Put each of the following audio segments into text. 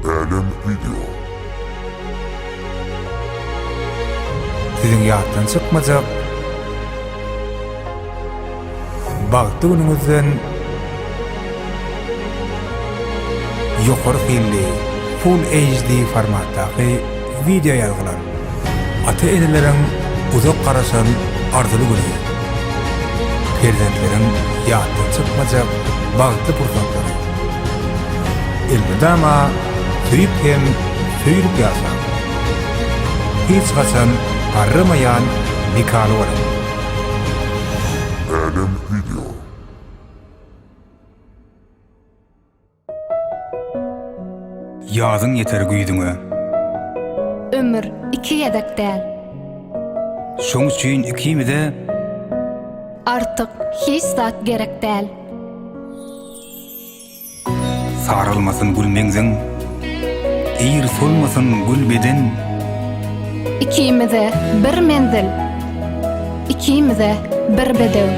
Älem Video. Siziň ýatdan çykmajak bagtly günüňizden ýokary hilli Full HD formatdaky wideo ýazgylar. Ata-eneleriň uzak garaşan arzyly güni. Perzentleriň ýatdan çykmajak bagtly pursatlary. Elmydama söýüp hem söýülip ýaşaň. Hiç haçan garramaýan nikaly boluň. Älem Video. Ýazyň ýeter güýzüňe. Ömür iki gezek däl. Şoň üçin ikimize. Artyk hiç zat gerek däl. Saralmasyn gül meňziň. Ir solmasyn gül beden. Ikimize bir menzil. Ikimize bir bedew.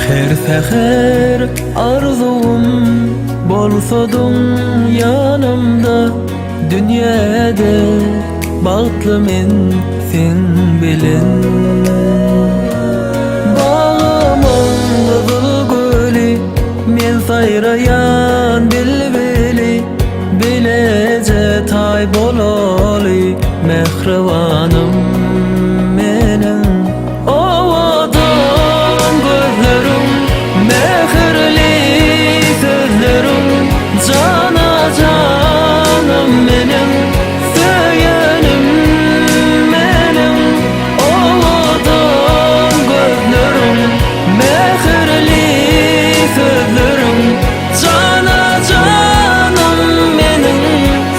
Her säher arzuwym bolsadyň ýanymda Dünýäde bagtly men seň bilen. Bagymyň gyzyl güli, men saýraýan bilbili, Bileje taý bolaly mähribanym meniň. Owadan gözleriň, mähirli sözleriň, Jana-janym meniň, söýenim meniň. Owadan gözleriň, mähirli sözleriň, Jana-janym meniň,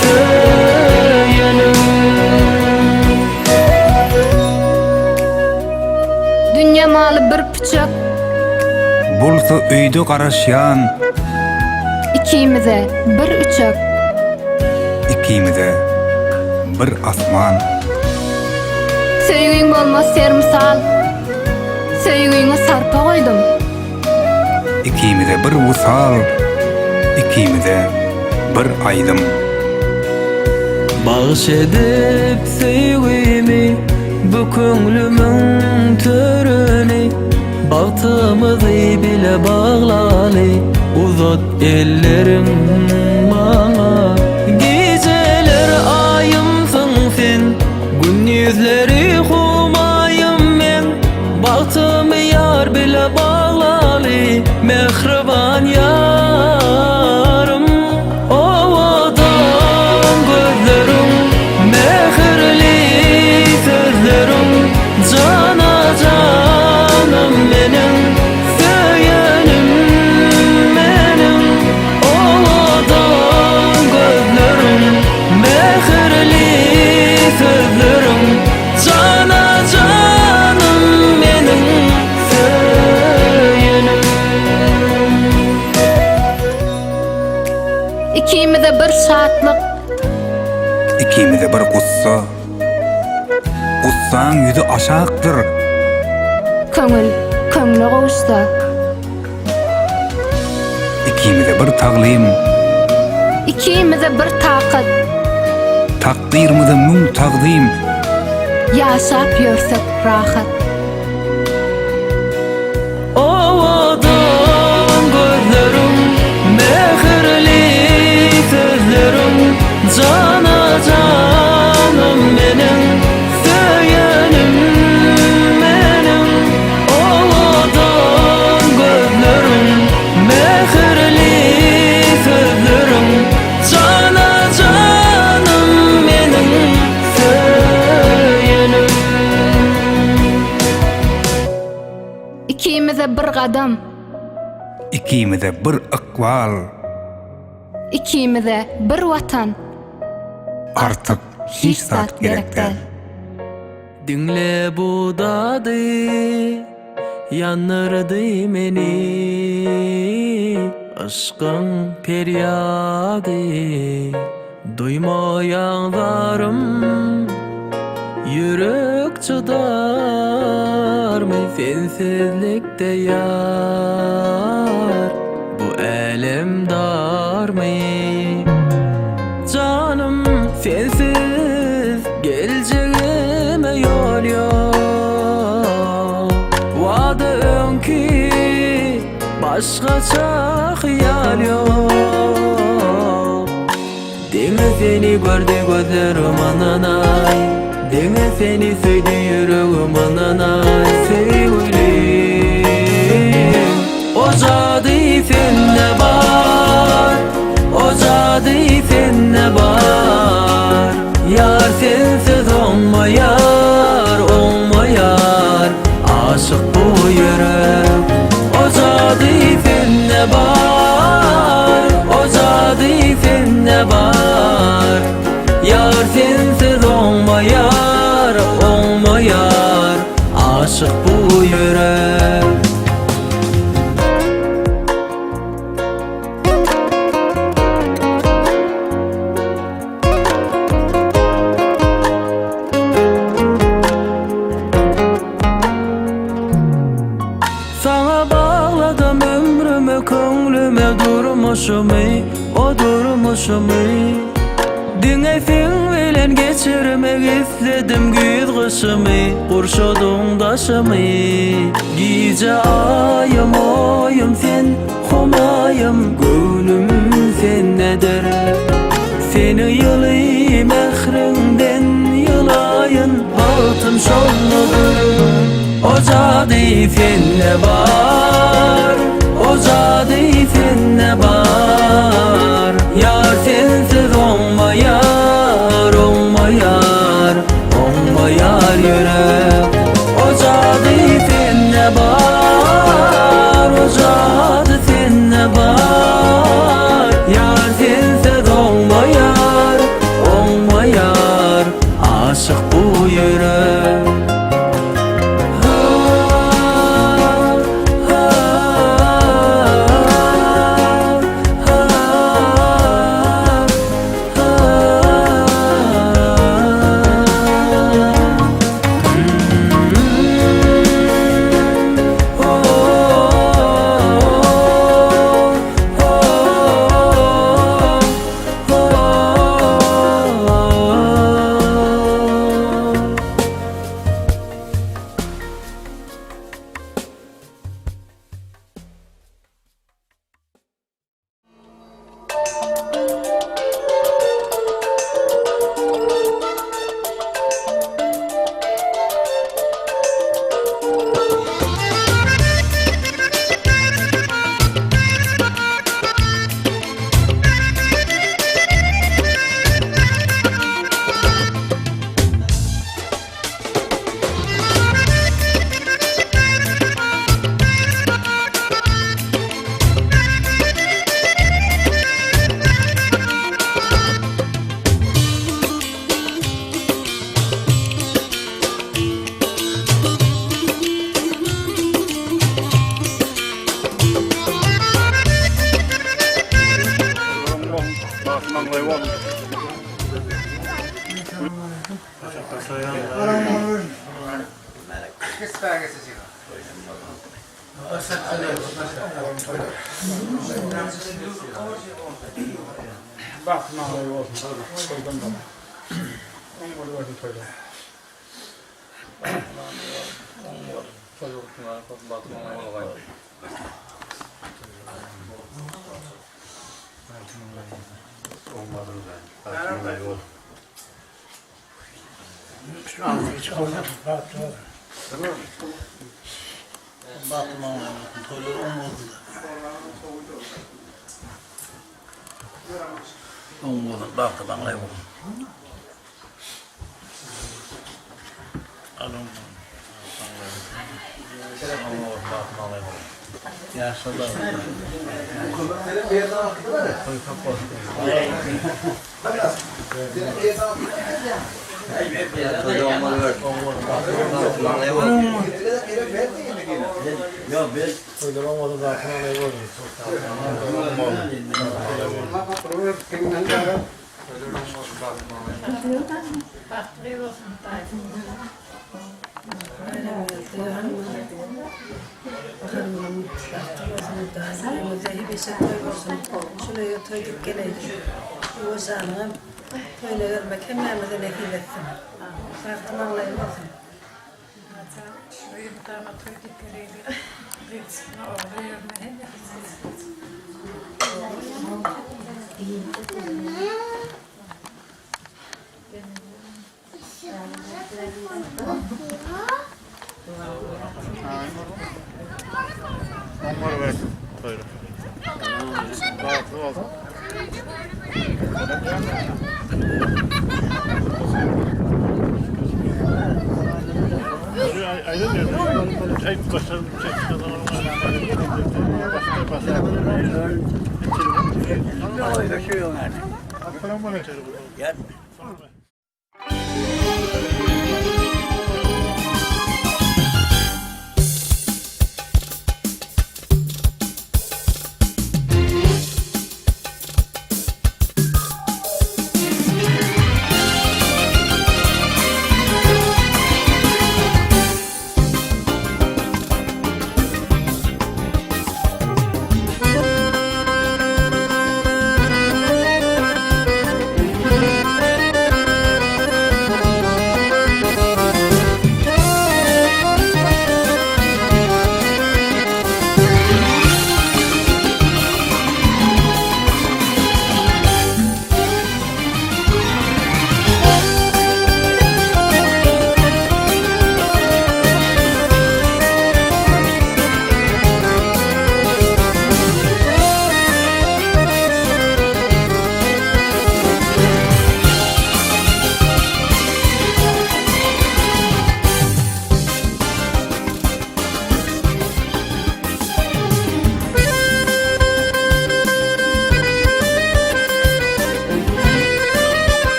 söýenim. Dünýe maly bir püçek. Bolsa öýde garaşýan. Ikimize bir üçek. Ikimize bir asman. Söýgiň bolmaz sermisal. Söýgiňe sarpa goýdum. Ikimize bir wysal, ikimize bir aýdym. Bagş edip söýgimi bu köňlümiň törüni Bagtymyzy bile baglaly uzat elleriň maňa Gijeler aýymsyň sen gündizleri humaýym men Bagtymy ýar bile baglaly mähriban ýarym Owadan gözleriň mähirli sözleriň Jana janym meniň söýenim meniň Owadan gözleriň mähirli sözleriň Jana janym meniň söýenim. Ikimize bir şatlyk. Ikimize bir gussa. Gussaň ýüzi aşakdyr. Köňül köňle gowuşsa. Ikimize bir taglym. Ikimize bir takat. Takdyrymyza müň tagzym. Ýaşap ýörsek rahat. Owadan gözleriň, mähirli sözleriň, Jana-janym meniň, söýenim meniň. Owadan gözleriň, mähirli sözleriň, Jana-janym meniň, söýenim. Ikimize bir gadam. Ikimize bir ykbal. Ikimize bir Watan. Artyk hiç zat gerek däl. Diňle bu dady ýandyrdy meni Yşkyň perýady. Duýmaýaň zarym Ýürek çydarmy sensizlikde ýar Bu älem darmy Janym sensiz geljegime ýol ýok Wada öňki başgaça hyýal ýok Diňe seni gördi gözlerim ynanaý Diňe seni söýdi ýüregim ynanaý Söýgülim O jady sende bar O jady sende bar Ýar sensiz oňmaýar oňmaýar Aşyk bu ýürek O jady sende bar O jady sende bar Ýar sensiz oňmaýar oňmaýar Aşyk bu ýürek. Saňa bagladym ömrümi, köňlümi, durmuşymy, o durmuşymy. Diňe seň bilen geçirmek isledim güýz-gyşymy, gurşadyň daşymy. Gije aýym, oýum sen, humaýym, göwnüm sendedir. Seniň ýyly mähriňden ýylaýyn, bagtym şondadyr. O jady sende bar, o jady sende bar. Ýar sensiz oňmaýar, oňmaýar, oňmaýar ýürek. O jady sende bar, o jady sende bar. Ýar sensiz oňmaýar, oňmaýar, aşyk bu ýürek.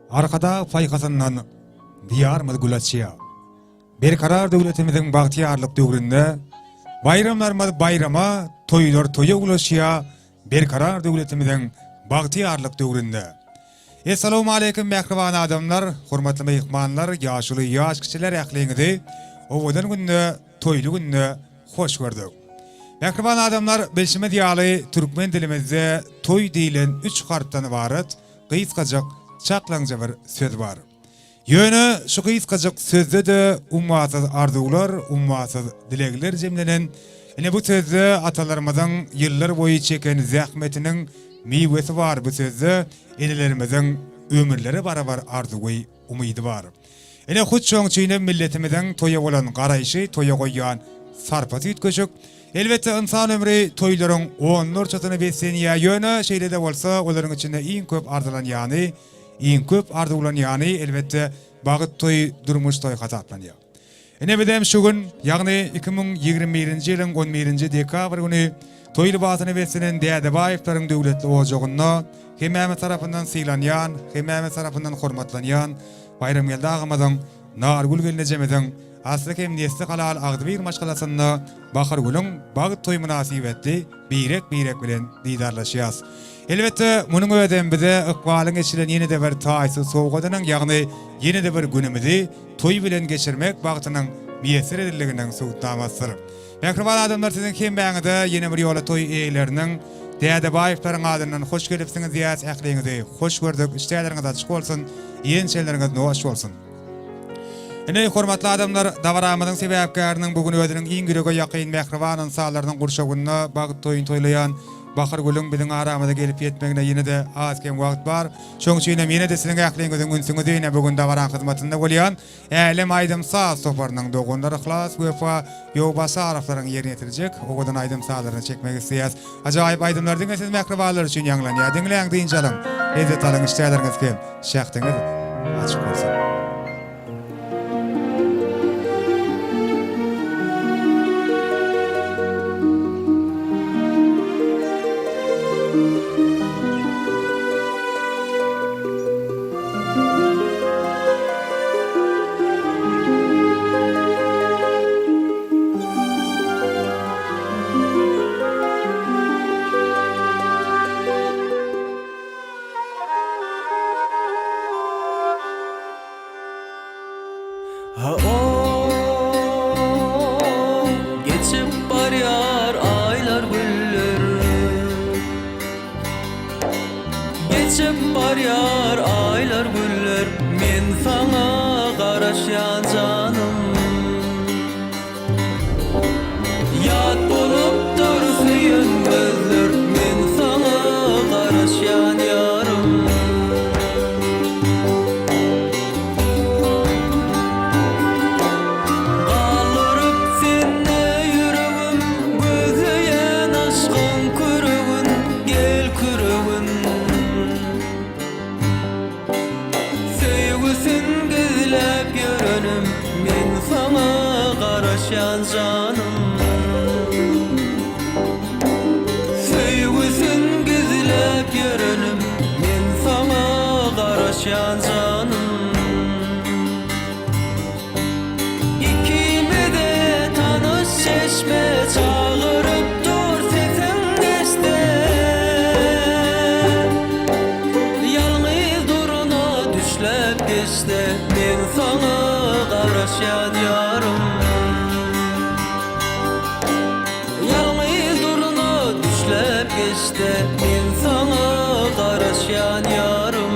Arkadag paýhasyndan Diýarymyz gül açýar. Berkarar döwletimiziň bagtyýarlyk döwründe baýramlarymyz baýrama, toýlar toýa ulaşýar Berkarar döwletimiziň bagtyýarlyk döwründe. Essalawmaleýkim mähriban adamlar, hormatly myhmanlar, ýaşuly, ýaş kiçiler ähliňizi owadan günde, toýly günde hoş gördük. Mähriban adamlar, bilşimiz ýaly türkmen dilimizde toý diýlen üç harpdan ybarat gysgajyk, çaklaňja bir söz bar. Ýöne şu gysgajyk sözde-de ummasyz arzuwlar, ummasyz dilegler jemlenen. Ine bu sözde atalarymyzyň ýyllar boýy çeken zähmetiniň miwesi bar, bu sözde enelerimiziň ömürlere barabar arzuwy, umydy bar. Ine hut şoň üçinem milletimiziň toýa bolan garaýşy, toýa goýýan sarpasy üýtgeşik. Elbetde ynsan ömri toýlaryň onlarçasyna beslenýär, ýöne şeýle-de bolsa olaryň içinde iň köp arzylanýany, Iň köp arzuwlanýany, elbetde, bagyt toýy, durmuş toýy hasaplanýar. Ine bizem şu gün, ýagny 2021-nji ýylyň on birinji dekabr güni toý lybasyna beslenen Dädebaýewleriň döwletli ojagynda hemmämiz tarapyndan sylanýan, hemmämiz tarapyndan hormatlanýan Baýramgeldi agamyzyň, Nargül gelnejemiziň asly hem nesli halal agzybir maşgalasynda Bahargülüň bagt toýy mynasybetli birek-birek bilen didarlaşýas. Elbetde, munuň özem bize ykbalyň eçilen ýene-de bir taýsyz sowgadynyň, ýagny ýene-de bir günümizi toý bilen geçirmek bagtynyň miýesser edildiginiň subutnamasydyr. Mähriban adamlar, siziň hemmäňize ýene bir ýola toý eýeleriniň, Dädebaýewleriň adyndan hoş gelipsiňiz diýýäs, ähliňizi hoş gördük, işdäleriňiz açyk bolsun, iýen-içenleriňiz noş bolsun! Ine, hormatly adamlar, dabaramyzyň sebäpkäriniň bu gün özüniň iň ýürege ýakyn mähriban ynsanlarynyň gurşawynda bagt toýuny toýlaýan Bahargülüň biziň aramyza gelip ýetmegine ýene-de az-kem wagt bar. Şonuň üçin hem ýene-de siziň ähliňiziň ünsüňizi ine bu gün dabaraň hyzmatynda bolýan Älem aýdym-saz toparynyň doganlary Yhlas, Wepa, Ýowbasarowlaryň ýerine ýetirjek owadan aýdym-sazlaryna çekmek isleýäs. Ajaýyp aýdymlar diňe siz mähribanlar üçin ýaňlanýar. Diňläň, dynç alyň, lezzet alyň, işdäleriňiz kem, şähdiňiz açyk bolsun! Ha-o, geçip barýar aýlar günler. Geçip barýar aýlar günler Men saňa garaşýan janym Ýat bolupdyr söýen gözler Men saňa garaşýan ýarym. Galdyryp sende ýüregim Gözleýän aşkyň küregin Gel küregin Söýgüsin gizläp ýörenim Men saňa garaşýan janym Söýgüsin gizläp ýörenim Men saňa garaşýan janym. Ikimize tanyş çeşme çagyryp dur sesiň eşde. Ýalňyz durna düşläp geçde men saňa garaşýan ýarym. Ýalňyz durna düşläp geçde men saňa garaşýan ýarym.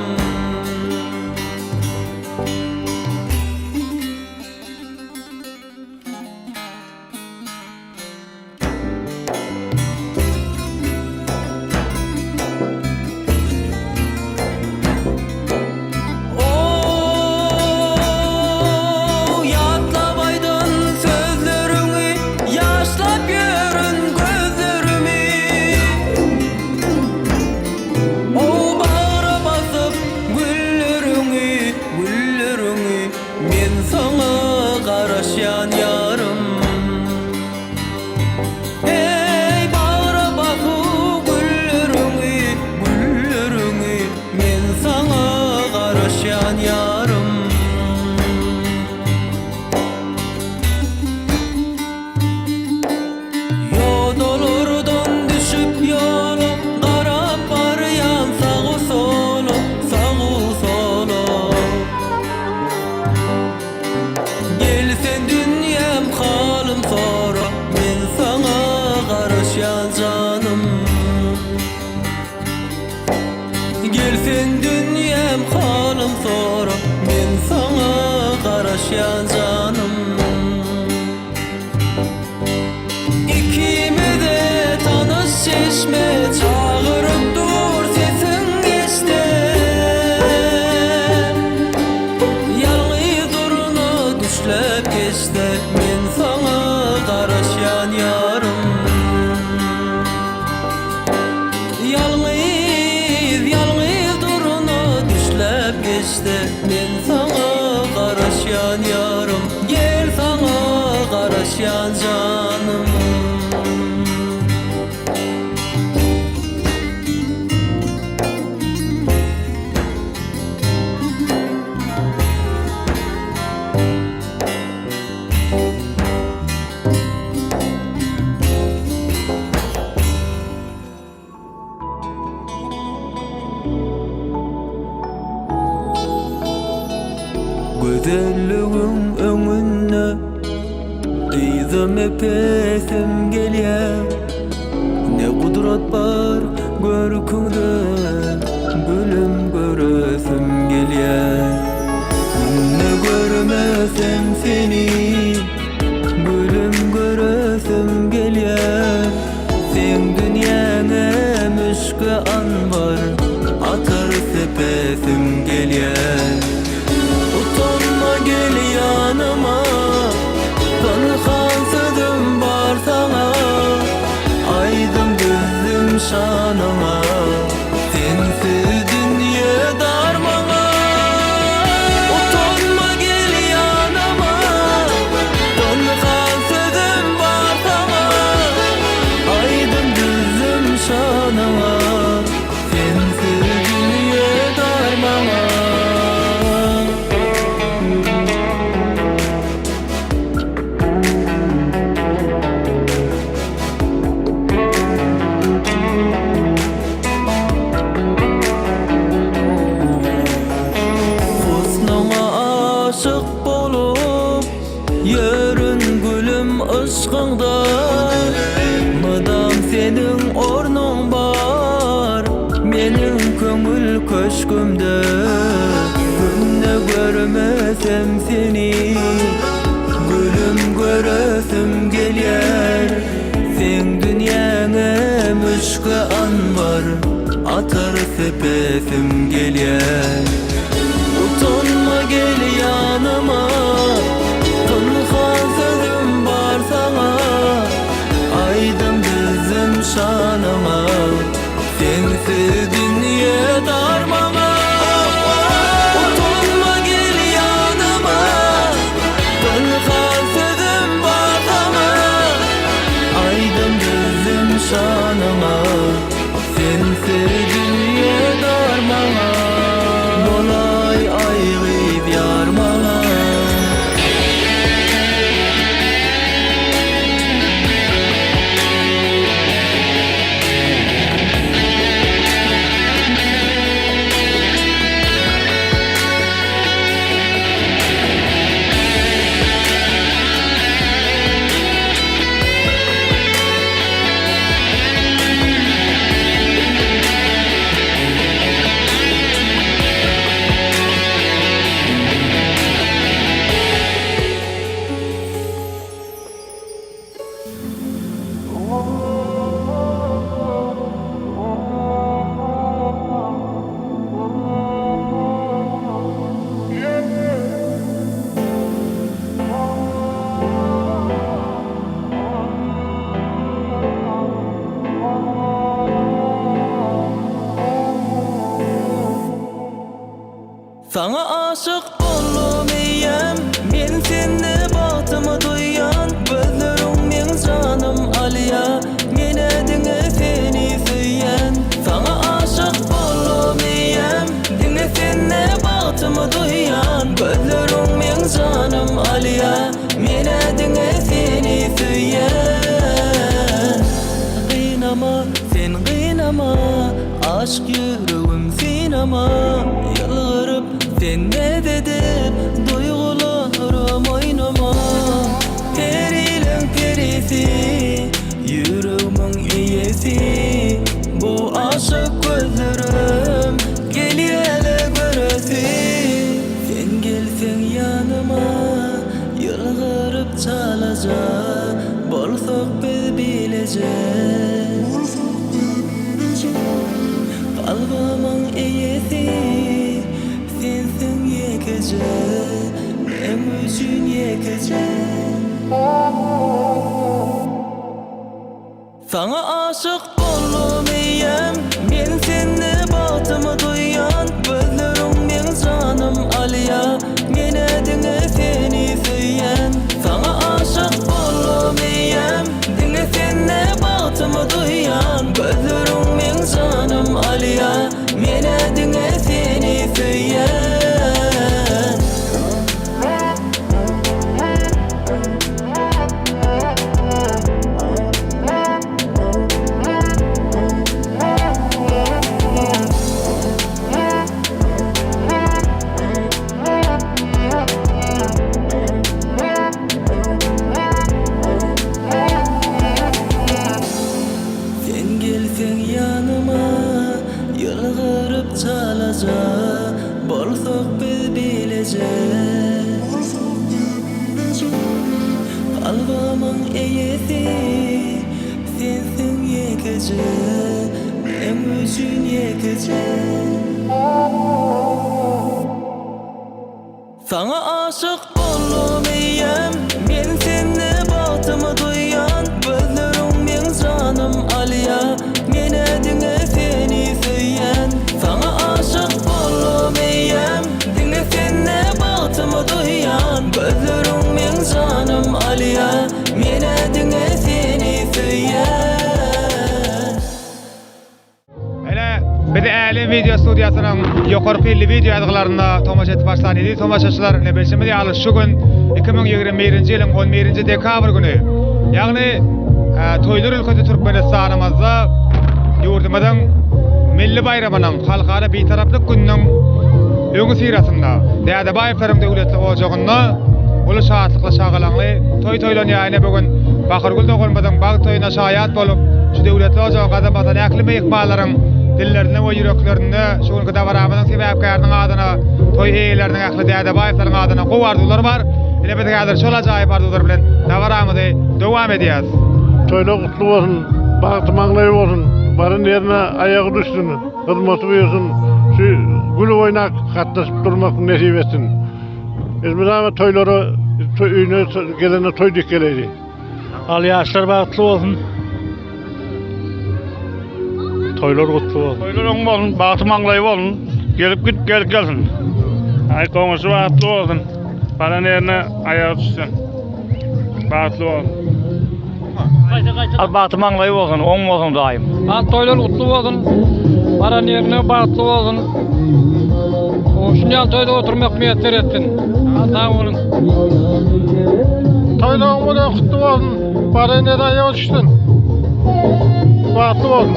O, ýatlap aýdan. garaşýan ýarym. Ýodalardan düşüp ýola, garap barýan sagu-sola, sagu-sola. Gel sen dünýäm halym sora, men saňa garaşýan janym. Gel sen dünýäm halym sora, men saňa garaşýan janym. Ikimize tanyş çeşme çagyryp dur sesiň eşde. Ýalňyz durna düşläp geçde men saňa garaşýan ýarym. Ýalňyz, ýalňyz durna düşläp geçde men saňa garaşýan ýarym. Gel saňa garaşýan janym. Gözelligiň öňünde dyzym epesim gelýär. Ne gudrat bar görküňde gülüm göresim gelýär. Günde görmesem seni gülüm göresim gelýär. Seň dünýäňe müşki anbar atyr sepesim gelýär. Utanma gel ýanyma, pynhan sözüm bar saňa. Aýdym düzdüm şanyňa, sensiz dünýe dar maňa. Utanma gel ýanyma, pynhan sözüm bar saňa. Aýdym düzdüm şanyňa, sensiz dünýe dar maňa. Husnuňa aşyk bolup ýörün gülüm yşkyňda. Mydam seniň ornuň bar meniň köňül köşgümde. Günde görmesem seni gülüm göresim gelýär. Seň dünýäňe müşki anbar atyr sepesim gelýär. Utanma gel ýanyma, pynhan sözüm bar saňa. Aýdym düzdüm şanyňa, sensiz dünýe dar maňa. Utanma gel ýanyma, pynhan sözüm bar saňa. Aýdym düzdüm şanyňa, sensiz dünýe dar maňa. Bolaý aý gyz ýar maňa. Saňa aşyk boldum eýýäm, men sende bagtymy duýýan. Gözleriň meň janym alýa, men-ä diňe seni söýýän. Saňa aşyk boldum eýýäm, diňe sende bagtymy. bagtymy duýýan Gözleriň meň janym alýa Menä diňe seni söýýän Gynama sen gynama Aşk ýüregim synama Ýylgyryp sen näz edip Duýgularym oýnama Perileň perisi Ýüregimiň eýesi Bu aşyk gözlerim Gelýäle göresi Sen gelseň ýanyma Ýylgyryp çalaja Bolsak biz bileje Kalbymyň eýesi Sensiň ýekeje Meň üçin ýekeje. Saňa aşyk boldum eýýäm Men sende bagtymy duýýan Gözleriň meň janym alýa Menä diňe seni söýýän Saňa aşyk boldum eýýäm Diňe sende bagtymy duýýan Gözleriň meň janym alýa Menä diňe seni söýýän. Sen gelseň ýanyma Ýylgyryp çalaja Bolsak biz bileje Kalbymyň eýesi Sensiň ýekeje Meň üçin ýekeje. Saňa aşyk boldum eýýäm Men sende bagtymy duýýan Gözleriň meň janym alýa Menä diňe seni söýýän Saňa aşyk boldum eýýäm Diňe sende bagtymy duýýan Gözleriň meň janym alýa Menä diňe seni söýýän. Ine, biz Älem wideo studiýasynyň ýokarky hilli wideo ýazgylaryna tomaşa edip başlan eziz tomaşaçylar, ine bilşimiz ýaly şu gün 2021-nji ýylyň 11-nji dekabr güni, ýagny toýlar ülkesi Türkmenistanymyzda ýurdumyzyň milli baýramynyň, Halkara Bitaraplyk gününiň öňüsyrasynda Dädebaýewleriň döwletli ojagynda uly şatlykly, şagalaňly toý toýlanýar. Ine bu gün Bahargül doganymyzyň bagt toýuna şaýat bolup, şu döwletli ojaga gadam basan ähli myhmanlaryň dillerinde we ýüreklerinde şu günki dabaramyzyň sebäpkäriniň adyna, toý eýeleriniň ähli Dädebaýewleriň adyna gowy arzuwlar bar. Ine biz häzir şol ajaýyp arzuwlar bilen dabaramyzy dowam edýäris. Toýlar gutly bolsun, bagty maňlaýy bolsun, baran ýerine aýagy düşsün, hyzmaty buýursyn, şu gülüp oýnap gatnaşyp durmak nesip etsin. Elmydama toýlara öýüne gelende toý dik geleýdi. Al ýaşlar bagtly bolsun. Toýlar gutly bolsun. Toýlar oň bolsun, bagty maňlaýy bolsun. Gelip git, gelip gelsin. Aý goňşy bagtly bolsun. Baran ýerine aýagy düşsün. Bagtly bolsun. Al bagty maňlaýy bolsun, oň bolsun daýym. Al toýlar gutly bolsun. Baran ýerine bagtly bolsun. Şuny ýaly toýda oturmak miýesser etsin. Sag boluň. Toýlaryň bilen gutly bolsun. Baran ýere aýagy düşsün. Bagtly bolsun.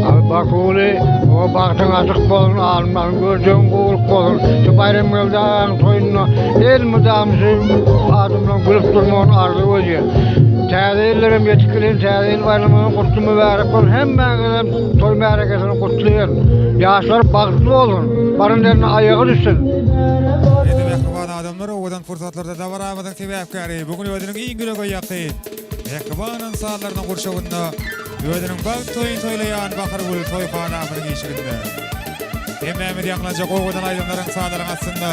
Al Bakuly, o bagtyň açyk bolsun, alnymdan görjegiň gowulyk bolsun. Şu Baýramgeldi agaň toýunda elmydam şu adamlaryň gülüp durmagyny arzuw edýän. Täze ýyllar hem ýetip gelen, täze ýyl baýramyňyz gutly mübärek bolsun. Hemmäňizem toý märekesini gutlaýan. Ýaşlar bagtly bolsun, baran ýerine aýagy düşsün. Indi mähriban adamlar owadan pursatlarda dabaramyzyň sebäpkäri bu gün özüniň iň ýürege ýakyn mähriban ynsanlarynyň gurşawynda özüniň bagt toýuny toýlaýan Bahargül toýhanamyzyň işiginde. Hemmämiz ýaňlanjak owadan aýdymlaryň sazlaryň astynda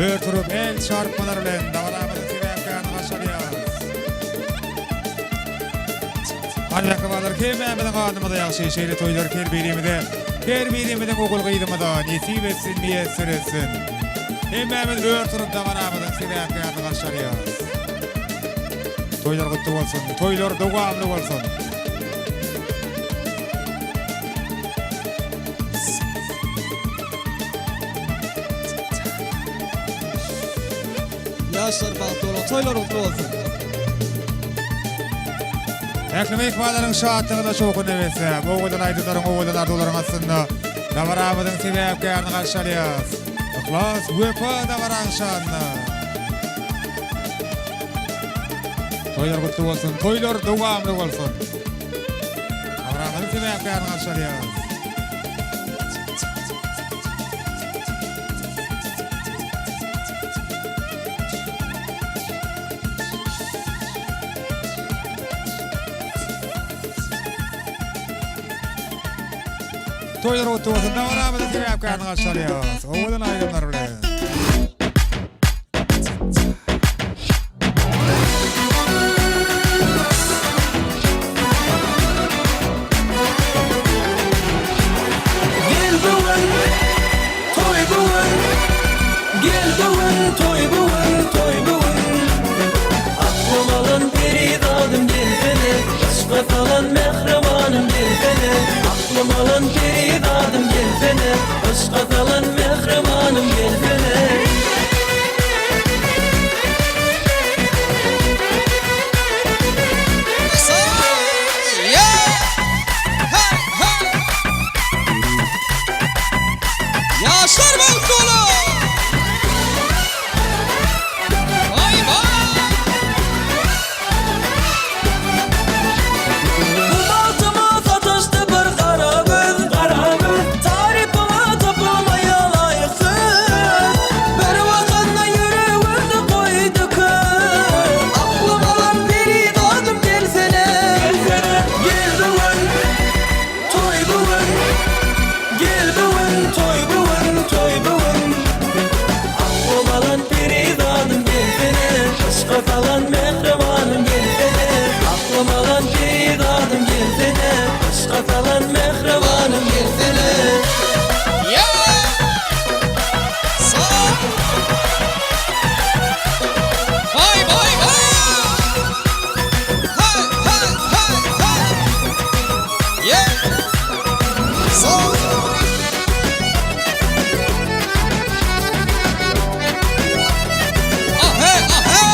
ör turup el çarpmalar bilen dabaramyzyň sebäpkärini garşy alýarys. Hany mähribanlar hemmämiziň alnymyza ýagşy şeýle toýlar her birimize, her birimiziň ogul-gyzymyza nesip etsin, miýesser etsin. Hemmämiz ör turup dabaramyzyň sebäpkärini garşy alýarys. Toýlar gutly bolsun, toýlar dowamly bolsun. Ýaşlar bagtly boluň, toýlar gutly bolsun! Ähli myhmanlaryň şatlygyna şowhuna besläp, owadan aýdymlaryň, owadan arzuwlaryň astynda dabaramyzyň sebäpkärini garşy alýarys. Yhlas, wepa dabaraň şanyna! Toýlar gutly bolsun, toýlar dowamly bolsun! Dabaramyzyň sebäpkärini garşy alýarys. Toýlar gutly bolsun. Dabaramyzyň sebäpkärini garşy alýarys. Owadan aýdymlar bilen. Gel bu gün, toý bu gün, Gel bu gün, toý bu gün, toý bu gün. Aklym alan perizadym gelsene, Yşka salan mähribanym gelsene. Aklym alan perizadym gelsene, Yşka salan mähribanym gelsene. Ýaşlar bagtly boluň! Baý baý! Bu bagtyma sataşdy bir gara göz, gara göz. Tarypyňa tapylmaýa laýyk söz. Bir bakanda ýüregimde goýdy köz. Aklym alan perizadym gelsene, gelsene. Gel bu gün, toý bu gün. Gel bu gün, toý bu gün, toý bu gün. Aklym alan perizadym gelsene, Yşka salan mähribanym gelsene. Aklym alan perizadym gelsene, Yşka salan mähribanym gelsene. Baý baý baý! Hey hey hey hey! Yeah! Sag! Ahe ahe!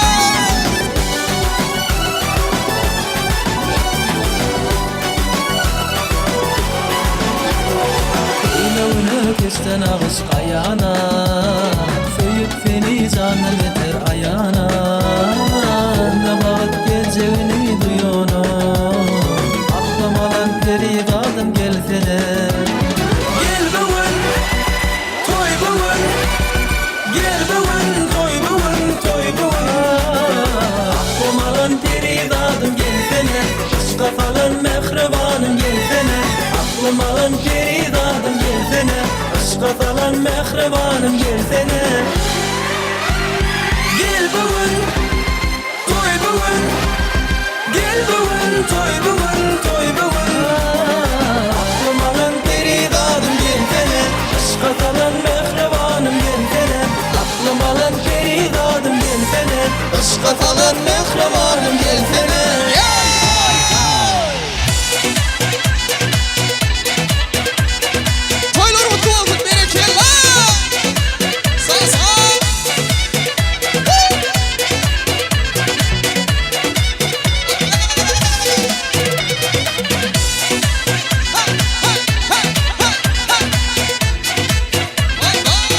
Öýle keçden agyş gaýana, Söýüp seni jandan beter aýana. Onda bagt geljegini duýana, Aklym alan perizadym gelsene. Gel bu gün, toý bu gün. Gel bu gün, toý bu gün, toý bu gün. Aklym alan perizadym gelsene, Yşka salan mähribanym gelsene. Aklym alan perizadym gelsene, Yşka salan mähribanym gelsene. Gel bu gün, toý bu gün. Gel bu gün, toý bu gün, toý bu gün. Aklym alan perizadym gelsene, Yşka salan mähribanym gelsene. Aklym alan perizadym gelsene, Yşka salan mähribanym gelsene. Toýlar gutly bolsun, berekella! Sag sag! Hey hey hey hey! Baý baý!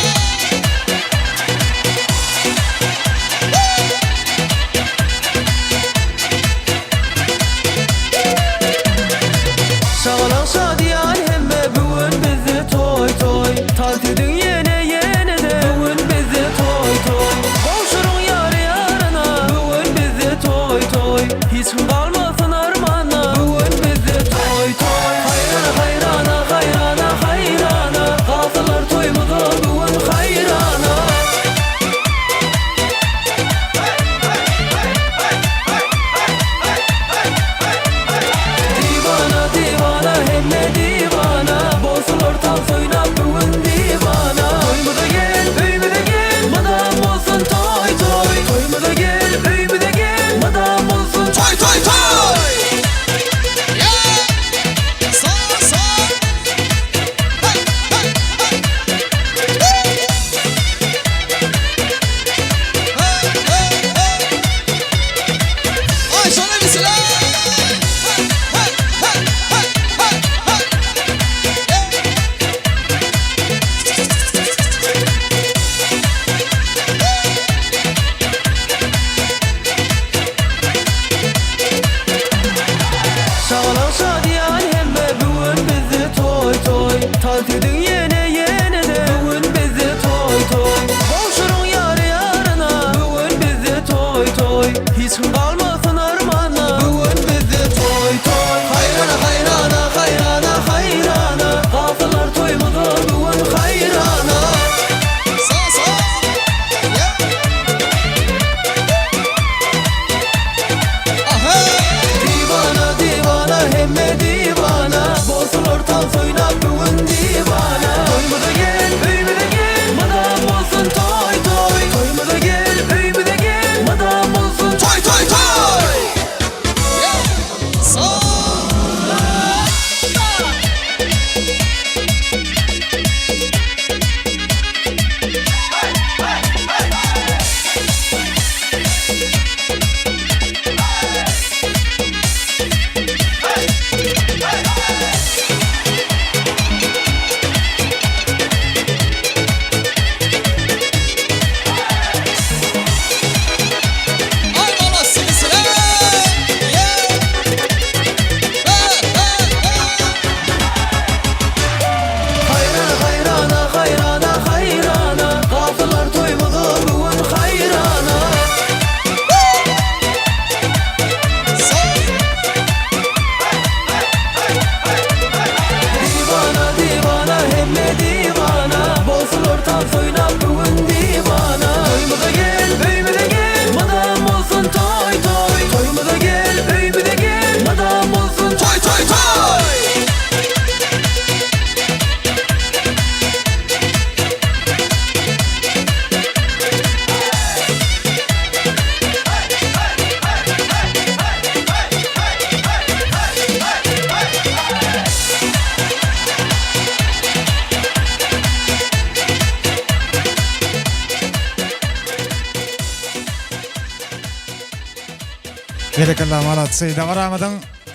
Berekella malatsy. Dabaramyzyň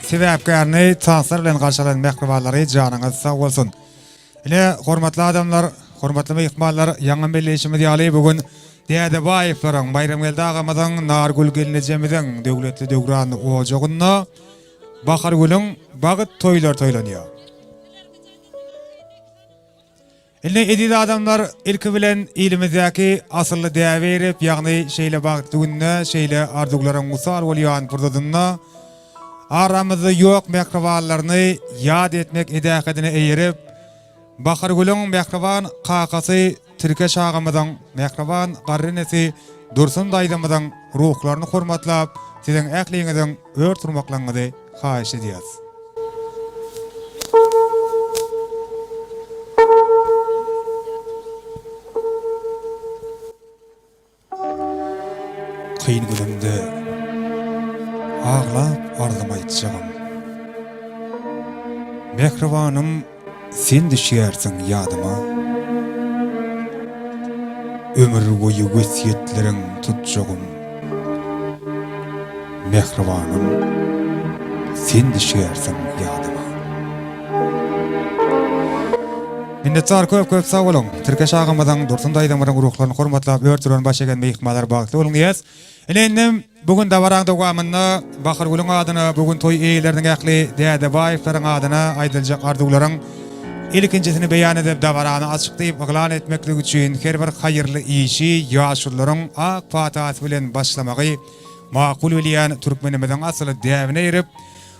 sebäpkärini tanslar bilen garşylan mähribanlary janyňyz sag bolsun. Ine, hormatly adamlar, hormatly myhmanlar, ýaňy belleýşimiz ýaly bu gün Dädebaýewleriň, Baýramgeldi agamyzyň, Nargül gelnejemiziň döwletli döwranly ojagynda Bahargülüň bagt toýlary toýlanýar. Indi eziz adamlar, ilki bilen ilimizdäki asylly däbe eýerip, ýagny şeýle bagtly günde, şeýle arzuwlaryň wysal bolýan pursadynda aramyzda ýok mähribanlaryny ýat etmek edähedine eýerip, Bahargülüň mähriban kakasy Tirkeş agamyzyň, mähriban garry enesi Dursun daýzamyzyň ruhlaryny hormatlap, siziň ähliňiziň ör turmaklaryňyzy haýyş edýäris. Kyn günümde aglap arzym aýtjagym. Mähribanym sen düşýärsiň ýadyma. Ömür boýy wesýetleriň tutjagym. Mähribanym sen düşýärsiň ýadyma. Minnetdar köp köp sag boluň. Tirkeş agamyzyň, Dursun daýzamyzyň ruhlaryny hormatlap ör turan baş egen myhmanlar bagtly boluň diýýäs. Ine indem bu gün dabaraň dowamynda Bahargülüň adyna bu gün toý eýeleriniň ähli Dädebaýewleriň adyna aýdyljak arzuwlaryň ilkinjisini beýan edip dabarany açyk diýip yglan etmeklik üçin her bir haýyrly işi ýaşulularyň ak patasy bilen başlamagy makul bilýän türkmenimiziň asyly däbine eýerip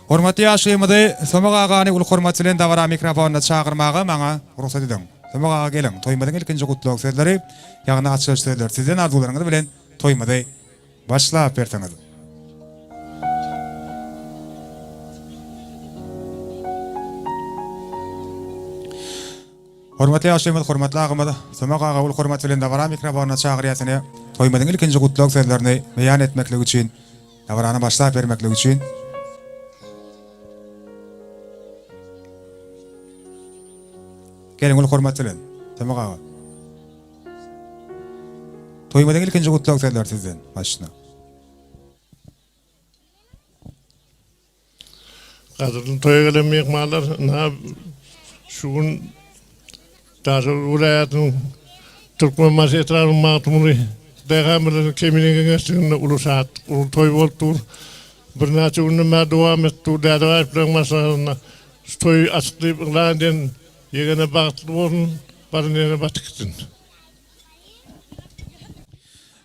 Hormatly ýaşulymyzy Somak agany uly hormat bilen dabara mikrofonyna çagyrmaga maňa rugsat ediň. Somak aga geliň, toýumyzyň ilkinji gutlag sözleri, ýagny açylyş sözleri sizden arzuwlaryňyz bilen toýumyzy başlap berseňiz. Hormatly ýaşulymyz, hormatly agamyz Somak aga uly hormat bilen dabara mikrofonyna çagyrýas ine toýumyzyň ilkinji gutlag sözlerini beýan etmeklik üçin. Dabarany başlap bermeklik üçin. Geliň uly hormat bilen. Tomak aga. Toýumyzyň ilkinji gutlag sözleri sizden. Başyna. Gadyrly toýa gelen myhmanlar, ynha şu gün Daşoguz welaýatynyň Türkmenbaşy etrabynyň Magtymguly daýhan birleşiginiň Kemine geňeşliginde uly şatlyk, uly toý bolup dur. Birnäçe günden bäri dowam edip dur. Dädebaýewleriň maşgalasynda şu toýy açyk diýip yglan eden ýegene bagtly bolsun, baran ýerine batyp gitsin.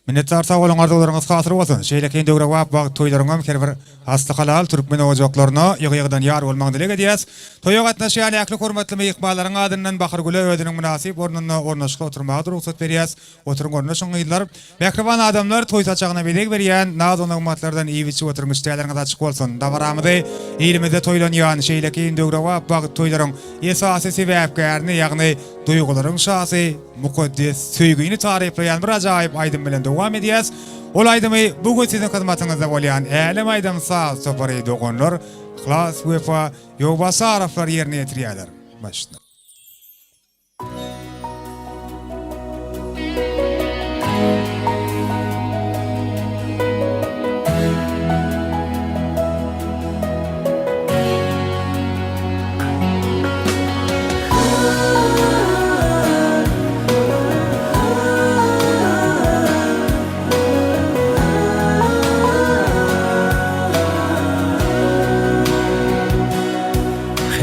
Minnetdar sag boluň arzuwlaryňyz hasyl bolsun. Şeýlekin döwrebap wagt toýlaryňam her bir asly halal türkmen ojaklaryna ýygy-ýygydan ýar bolmagyny dileg edýäs. Toýa gatnaşýan ähli hormatly myhmanlaryň adyndan Bahargüle özüniň mynasyp ornunda ornaşykly oturmaga-da rugsat berýäs. Oturyň ornaşyň gyzlar. Mähriban adamlar toý saçagyna bezeg berýän naz-u-nygmatlardan iýip-içip oturyň işdäleriňiz açyk bolsun. Dabaramyzy ilimizde toýlanýan şeýlekin döwrebap wagt toýlaryň esasy sebäpkärini ýagny duýgularyň şasy Mukaddes söýgini taryplaýan bir ajaýyp aýdym bilen dowam edýäs. Ol aýdymy bu gün siziň hyzmatyňyzda bolýan Älem aýdym saz topary doganlar Yhlas, Wepa, Ýowbasarowlar ýerine ýetirýärler. Başda.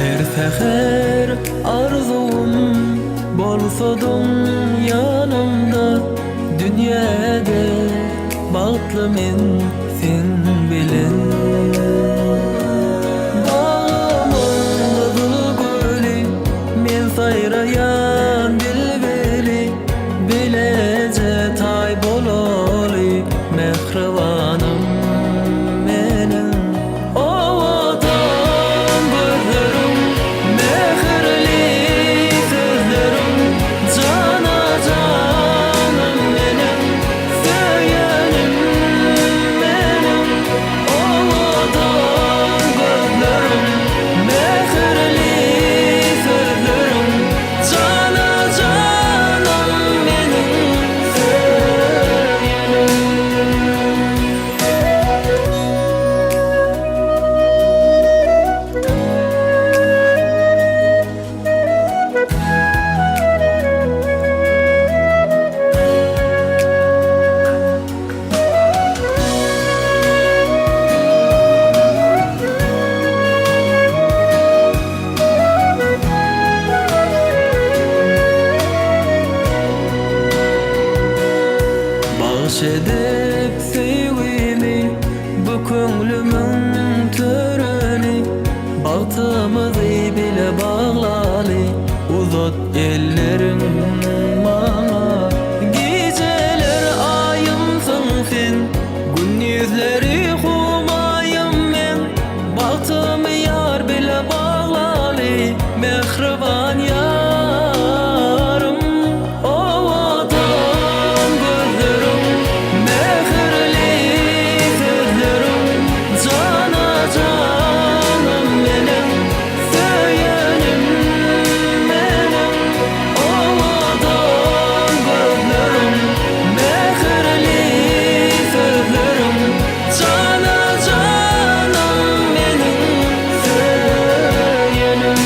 Her säher arzuwym bolsadyň ýanymda Dünýäde bagtly men sen bilen. Bagymyň gyzyl güli, men saýraýan bilbili, Bileje taý bolaly mähribanym meniň. Owadan gözleriň, mähirli sözleriň, Jana-janym meniň, söýenim meniň. Bagş edip söýgimi bu köňlümiň törüni Bagtymyzy bile baglaly Uzat elleriň maňa Gijeler aýymsyň sen Gündizleri humaýym men Bagtymy ýar bile baglaly Mähriban ýarym Owadan gözleriň Mähirli sözleriň Jana janym meniň Söýenim meniň Owadan gözleriň Mähirli sözleriň Jana janym meniň Söýenim.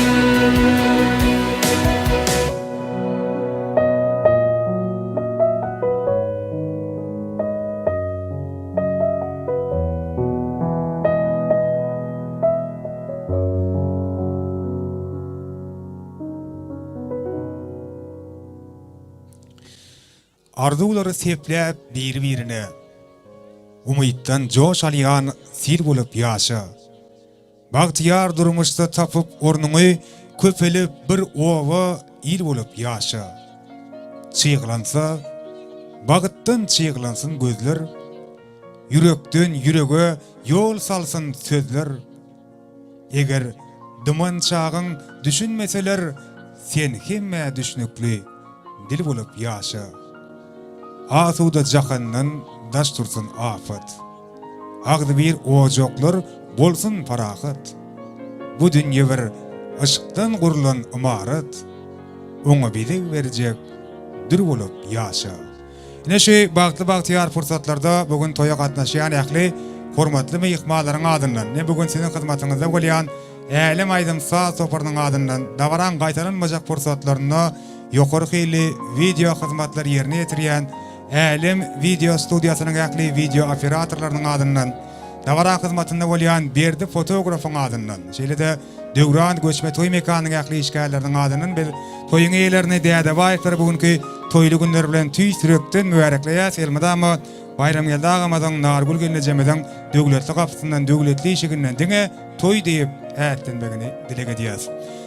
Arzuwlary sepläp biri-birine, Umytdan joş alýan sil bolup ýaşa. Bagtyýar durmuşda tapyp ornuňy, Köpelip bir oba, il bolup ýaşa. Çyglansa, bagtdan çyglansyn gözler, Ýürekden ýürege ýol salsyn sözler. Eger dyman çagyň düşünmeseler, Sen hemmä düşnükli dil bolup ýaşa. Asuda jahandan daş dursun apat. Agzybir ojaklar bolsun parahat. Bu dünýe bir yşkdan gurlan ymarat, Oňa bezeg berjek dür bolup ýaşa. Ine şu bagtly bagtyýar pursatlarda bu gün toýa gatnaşýan ähli hormatly myhmanlaryň adyndan, ine bu gün siziň hyzmatyňyzda bolýan Älem aýdym saz toparynyň adyndan dabaraň gaýtalanmajak pursatlarynda ýokary hilli wideo hyzmatlary ýerine ýetirýän Älem wideo studiýasynyň ähli wideo operatorlarynyň adyndan, dabara hyzmatynda bolýan Berdi fotografyň adyndan, şeýle-de Döwran göçme toý mekanynyň ähli işgärleriniň adyndan biz toýuň eýelerini Dädebaýewleri bu günki toýly günleri bilen tüýs ýürekden mübärekleýäs. Elmydama Baýramgeldi agamyzyň, Nargül gelnejemiziň döwletli gapysyndan, döwletli işiginden diňe toý diýip ätlenmegini dileg edýäs.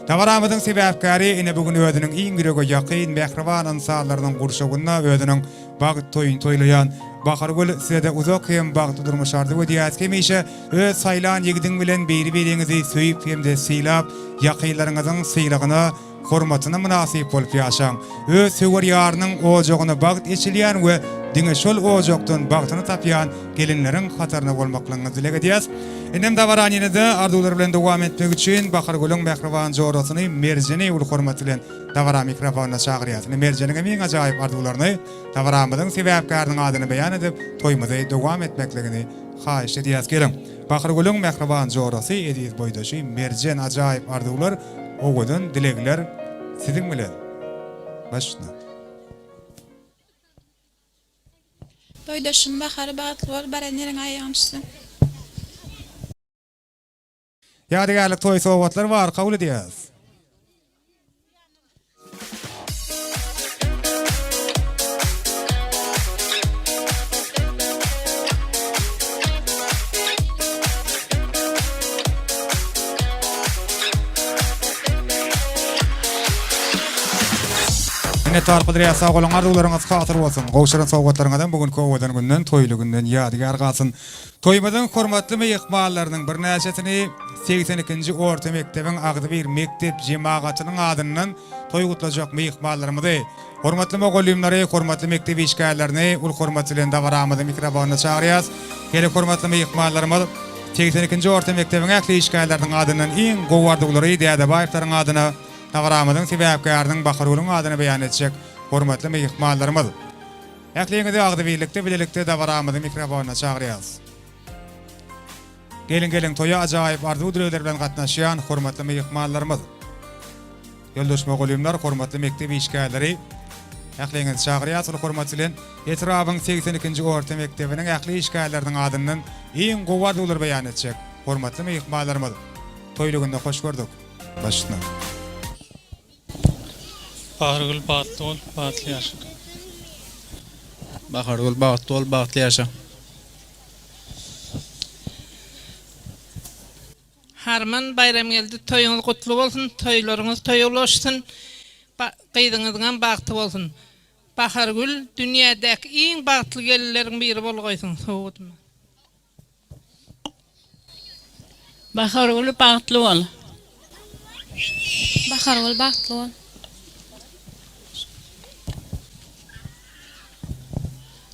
Dabaramyzyň sebäpkäri ine bu gün özüniň iň ýürege ýakyn, mähriban ynsanlarynyň gurşawynda özüniň bagt toýuny toýlaýan Bahargül size-de uzak hem bagtly durmuş arzuw edýäs. Hemişe öz saýlan ýigidiň bilen biri-biriňizi söýüp hem-de sylap, ýakynlaryňyzyň sylagyna, hormatyna mynasyp bolup ýaşaň. Öz söwer ýarynyň ojagyna bagt eçilýän we diňe şol ojakdan bagtyny tapýan gelinleriň hataryna bolmaklygyňyzy dileg edýäs. Indem dabarany ýene-de arzuwlar bilen dowam etmek üçin Bahargülüň mähriban jorasyny Merjeni uly hormat bilen dabara mikrofonyna çagyrýas. Indi Merjeniňem iň ajaýyp arzuwlaryny dabaramyzyň sebäpkäriniň adyna beýan edip, toýumyzy dowam etmekligini haýyşt edýäs. Geliň, Bahargülüň mähriban jorasy, eziz boýdaşy Merjen ajaýyp arzuwlar Owadan dilegler siziň bilen. Baş üstüne. Boýdaşym Bahar bagtly bol baran ýeriňe aýagyň düşsün. Ýadygärlik toý sowgatlar bar kabul edýäs. Minnetdar Kudrýat sag boluň arzuwlaryňyz hasyl bolsun. Gowşuran sowgatlaryňyzam bu günki owadan günden toýly günden ýadygär galsyn. Toýumyzyň hormatly myhmanlarynyň birnäçesini 82-nji orta mekdebiň agzybir mekdep jemagatynyň adyndan toý gutlajak myhmanlarymyzy, hormatly mugallymlary, hormatly mekdep işgärlerini uly hormat bilen dabaramyzyň mikrofonyna çagyrýas. Geliň hormatly myhmanlarymyz, 82-nji orta mekdebiň ähli işgärleriniň adyndan iň gowy arzuwlary Dädebaýewleriň adyna dabaramyzyň sebäpkäriniň Bahargülüň adyna beýan etjek hormatly myhmanlarymyz. Ähliňizi agzybirlikde bilelikde dabaramyzyň mikrofonyna çagyrýas. Geliň geliň toýa ajaýyp arzuw dilegler bilen gatnaşýan hormatly myhmanlarymyz. Ýoldaş mugallymlar, hormatly mekdep işgärleri ähliňizi çagyrýas uly hormat bilen etrabyň 82-nji orta mekdebiniň ähli işgärleriniň adyndan iň gowy arzuwlary beýan etjek hormatly myhmanlarymyz toýly günde hoş gördük. Baş üstüne. Bahargül bagtly bol, bagtly ýaşa. Bahargül bagtly bol bagtly ýaşa. Harman Baýramgeldi toýuňyz gutly bolsun toýlaryňyz toýa ulaşsyn gyzyňyzyňam bagty bolsun Bahargül dünýädäki iň bagtly gelinleriň biri bolgaýsyň sowgatym. Bahargül bagtly bol. Bahargül bagtly bol.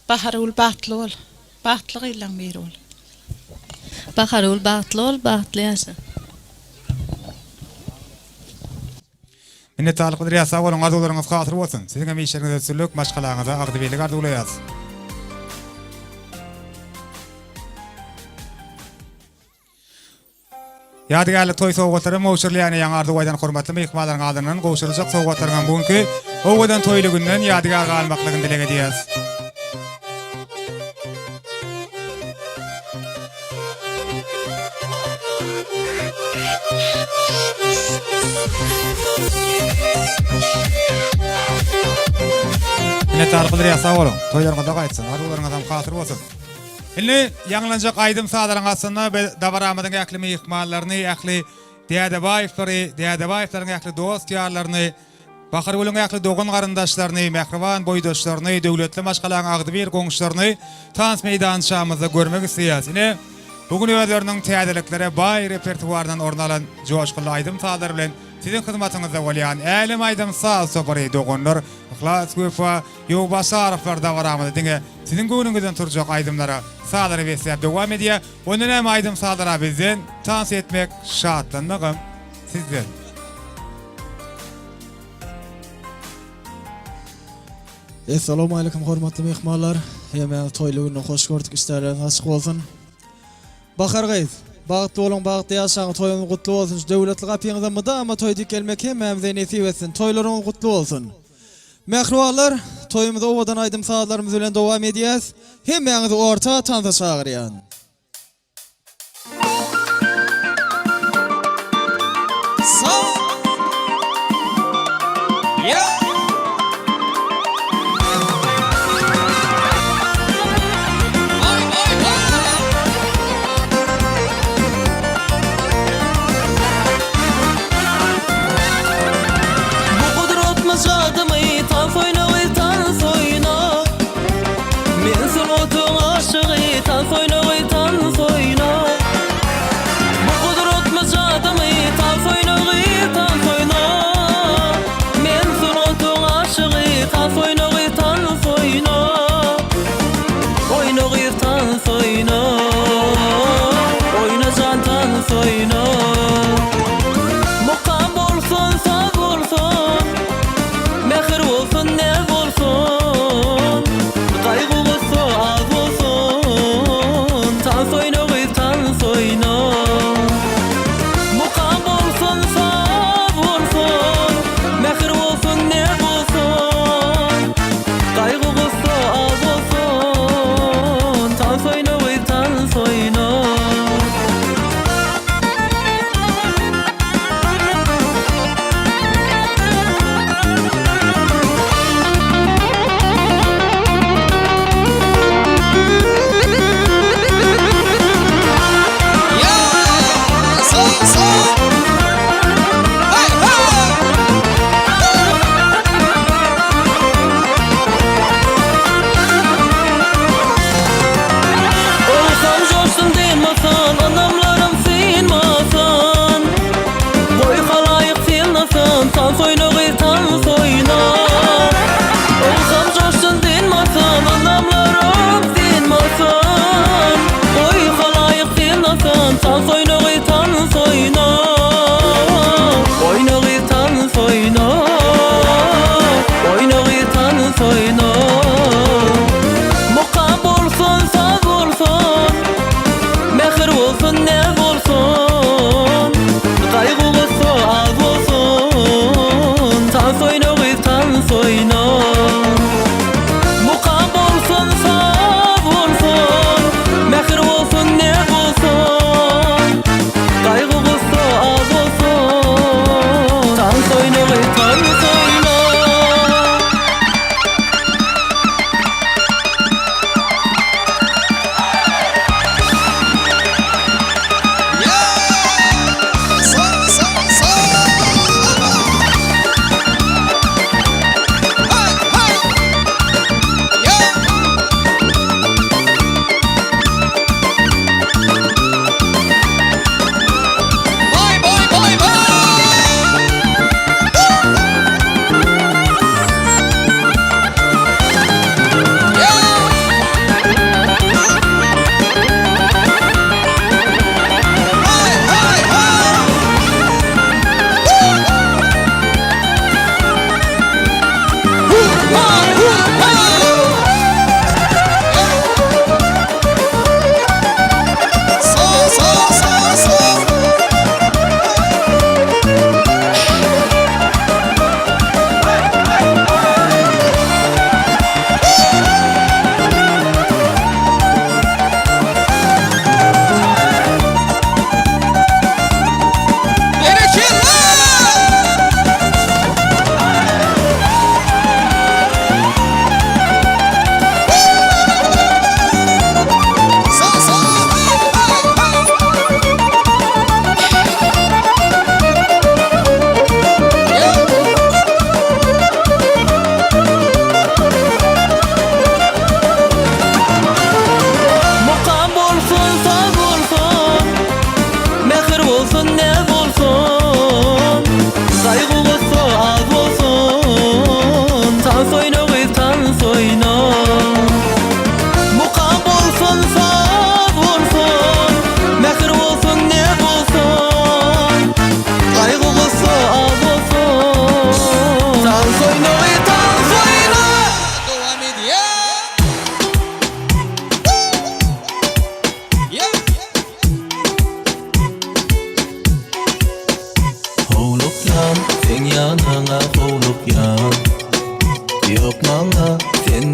Bahargül bagtly bol. Bagtly gyzlaň biri bol. Bahargül bagtly bol, bagtly ýaşa. Minnetdarlyk bildirýäs sag boluň arzuwlaryňyz hasyl bolsun. Siziň hem işleriňizde üstünlik, maşgalaňyza agzybirlik arzuwlaýas. Ýadygärlik toý sowgatlary hem gowşurylýar ýaňy arzuw aýdan hormatly myhmanlaryň adyndan gowşuryljak sowgatlaryň hem bu günki owadan toýly günden ýadygär galmaklygyny dileg edýäs. Minnetdarlyk bildirýäs sag boluň. Toýlaryňyzda gaýtsyn, arzuwlaryňyzam hasyl bolsun. Indi ýaňlanjak aýdym-sazlaryň astynda biz dabaramyzyň ähli myhmanlaryny, ähli Dädebaýewleri, Dädebaýewleriň ähli dost-ýarlaryny, Bahargülüň ähli dogan-garyndaşlaryny, mähriban boýdaşlaryny, döwletli maşgalaň agzybir goňşularyny tans meýdançamyzda görmek isleýäris. Ine, bu gün özleriniň täzeliklere baý repertuaryndan orun alan joşgunly aýdym-sazlar bilen siziň hyzmatyňyzda bolýan Älem aýdym-saz topary doganlar Yhlas, Wepa, Ýowbasarowlar dabaramyzy diňe siziň göwnüňizden turjak aýdymlara, sazlara besläp dowam edýär. Onda näme aýdym-sazlara bizden, tans etmek, şatlanmagam sizden. Essalawmaleýkum hormatly myhmanlar. Hemmäňizi toýly günde hoş gördük. Işdäleriňiz açyk bolsun. Bahar gyz, bagtly boluň, bagtly ýaşaň, toýuňyz gutly bolsun. Şu döwletli gapyňyza mydama toý dik gelmek hemmämize nesip etsin. Toýlaryňyz gutly bolsun. Mähribanlar, toýumyzy owadan aýdym-sazlarymyz bilen dowam edýäs. Hemmäňizi orta tansa çagyrýan. Bu gudratmy jadymy tans oýna gyz tans oýna Men sungatyň aşygy tans oýna gyz.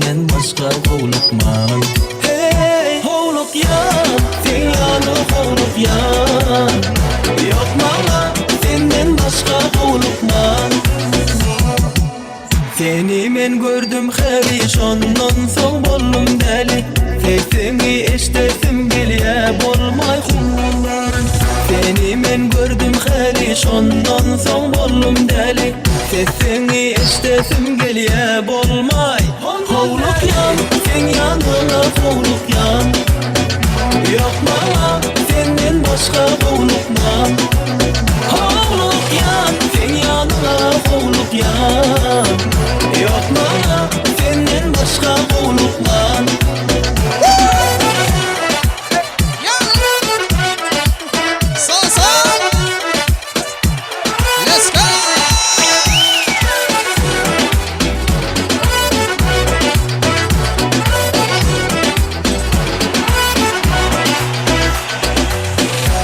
senden başga howlukman. Hey, howlukýan, seň ýaly howlukýan. Ýok maňa senden başga howlukman. Seni men gördüm häli şondan soň boldum däli Sesiňi eşdesim gelýä bolmaý Seni men gördüm häli şondan soň boldum däli Sesiňi eşdesim gelýä bolmaý Howlukýan seň ýanyňa howlukýan Ýok maňa senden başga howlukman Howlukýan seň ýanyňa howlukýan Ýok maňa senden başga howlukman.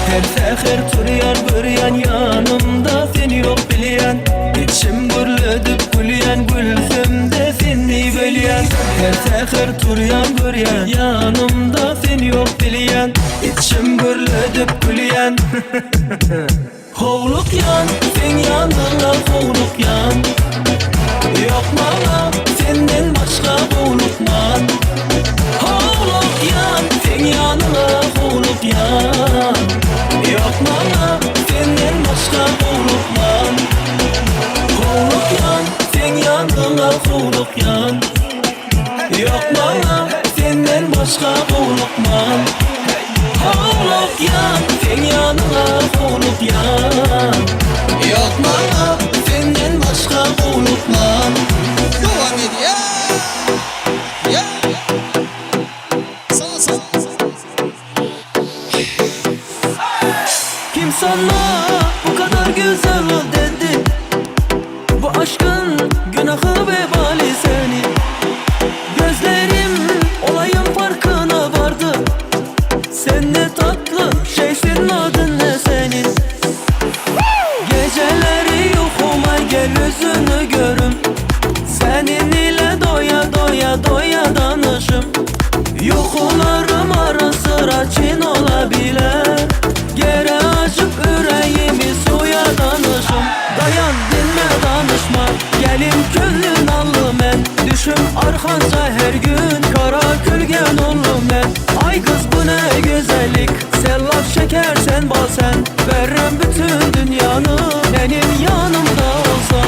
Her säher turýan görýän ýanymda sen ýok bilýän Içim gürledip gülýän gülsemde seni bölýän Her säher turýan görýän ýanymda sen ýok bilýän Içim gürledip gülýän Howlukýan seň ýanyňa howlukýan Ýok maňa senden başga howlukman Howlukýan seň ýanyňa howlukýan Ýok maňa senden başga howlukman Howlukýan seň ýanyňa howlukýan Ýok maňa senden başga howlukman Howlukýan seň ýanyňa howlukýan Ýok maňa senden başga howlukman Dowam edýär. Ýa. Sag sag. Kim sana bu kadar güzel ol dedi Bu aşkın günahı vebali seni Gözlerim olayın farkına vardı Sen ne tatlı şeysin adın ne senin Geceleri yokuma gel yüzünü görüm Senin ile doya doya doya danışım Yuxularım ara sıra çin olabilir Gere açıp yüreğimi suya danışım Dayan dinme danışma Gelin küllün allı men Düşüm arxanca her gün Kara külgen ollu men Ay kız bu ne güzellik Sen laf şeker sen bal sen Veririm bütün dünyanı Benim yanımda olsan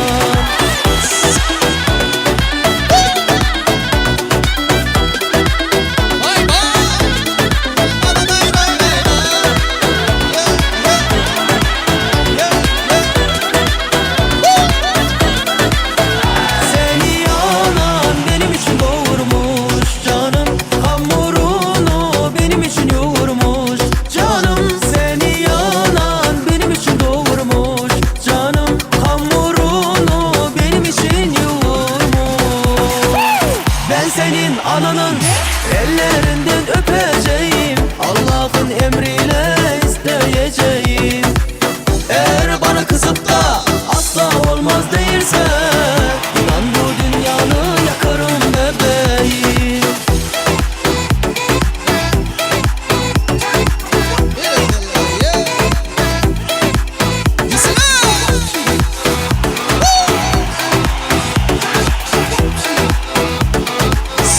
Seni yalan benim için doğurmuş canım Hamurunu benim için yoğurmuş canım Seni yalan benim için doğurmuş canım Hamurunu benim için yoğurmuş Ben senin ananın ellerinden öpeceğim Allah'ın emriyle isteyeceğim Eğer bana kızıp da asla olmaz değilse İnan bu dünyanı yakarım bebeğim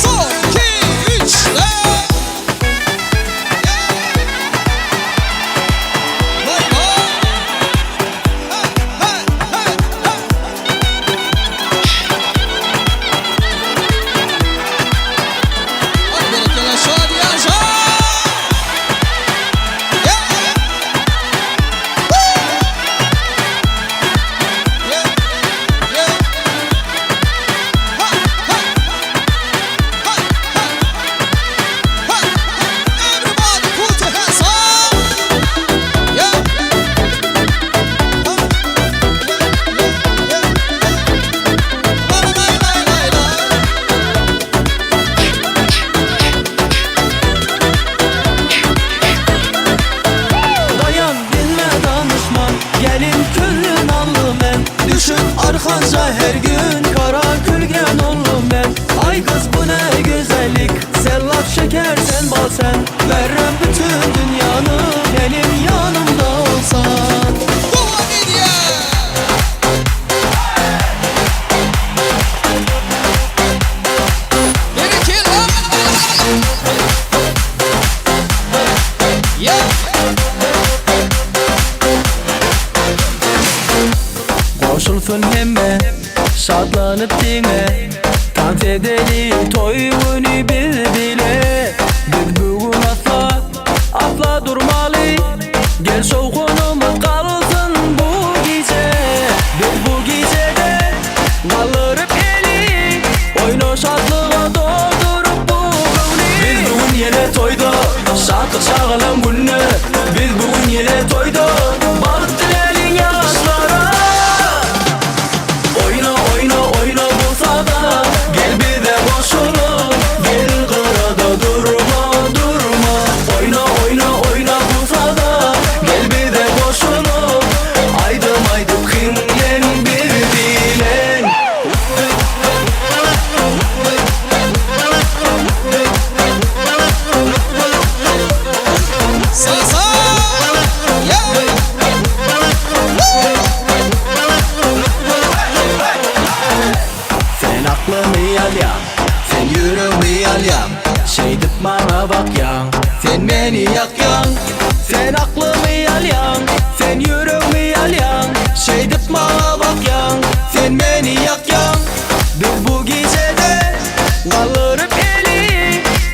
Son, iki, üç, dört. Vay vay. Ha, ha. şeker sen bal sen Verrem bütün dünyanı benim yanımda olsan Dowam edýär! Berekella! Yeah! Goşulsyn hemme şatlanyp diňe Tans edeli toý güni biz bile Biz bu gün asla asla durmaly Gel şowhunymyz galsyn bu gije Biz bu gijede galdyryp eli Oýna şatlyga dolduryp bu göwni Biz bu gün ýene toýda şatlyk şagalaň günde Biz bu gün ýene toýda bagt diläliň ýaşlara Oýna oýna oýna bu saza Gel bize goşulyp Gel gyrada durma durma Oýna oýna oýna bu saza Gel bize goşulyp Aýdym aýdyp hiňlen biz bilen. Sasa! Yeah! Sen aklymy alýaň, sen ýüregmi alýaň Şeýdip maňa bakýaň, sen meni ýakýaň Sen aklymy alýaň, sen ýüregmi alýaň Şeýdip maňa bakýaň, sen meni ýakýaň Biz bu gijede galdyryp eli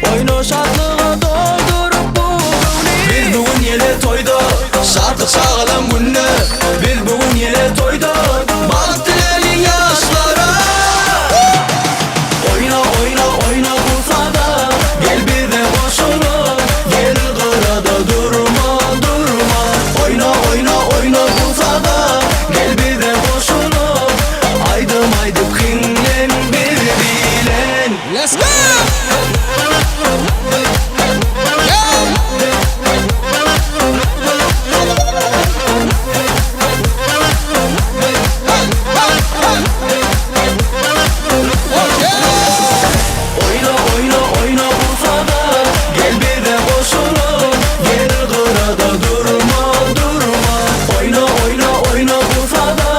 Oýna şatlyga dolduryp bu göwni Biz bu gün ýene toýda, şatlyk şagalaň günde Biz bu gün ýene toýda, bagt diläliň ýaşlara Oýna oýna oýna bu sada Gel bize goşulyp Gel gyrada durma durma Oýna oýna oýna bu sada Gel bize goşulyp Aýdym aýdyp hiňlen biz bilen Let's go! Yeah! Oýna oýna oýna bu sada Gel bize goşulyp Gel gyrada durma durma Oýna oýna oýna bu sada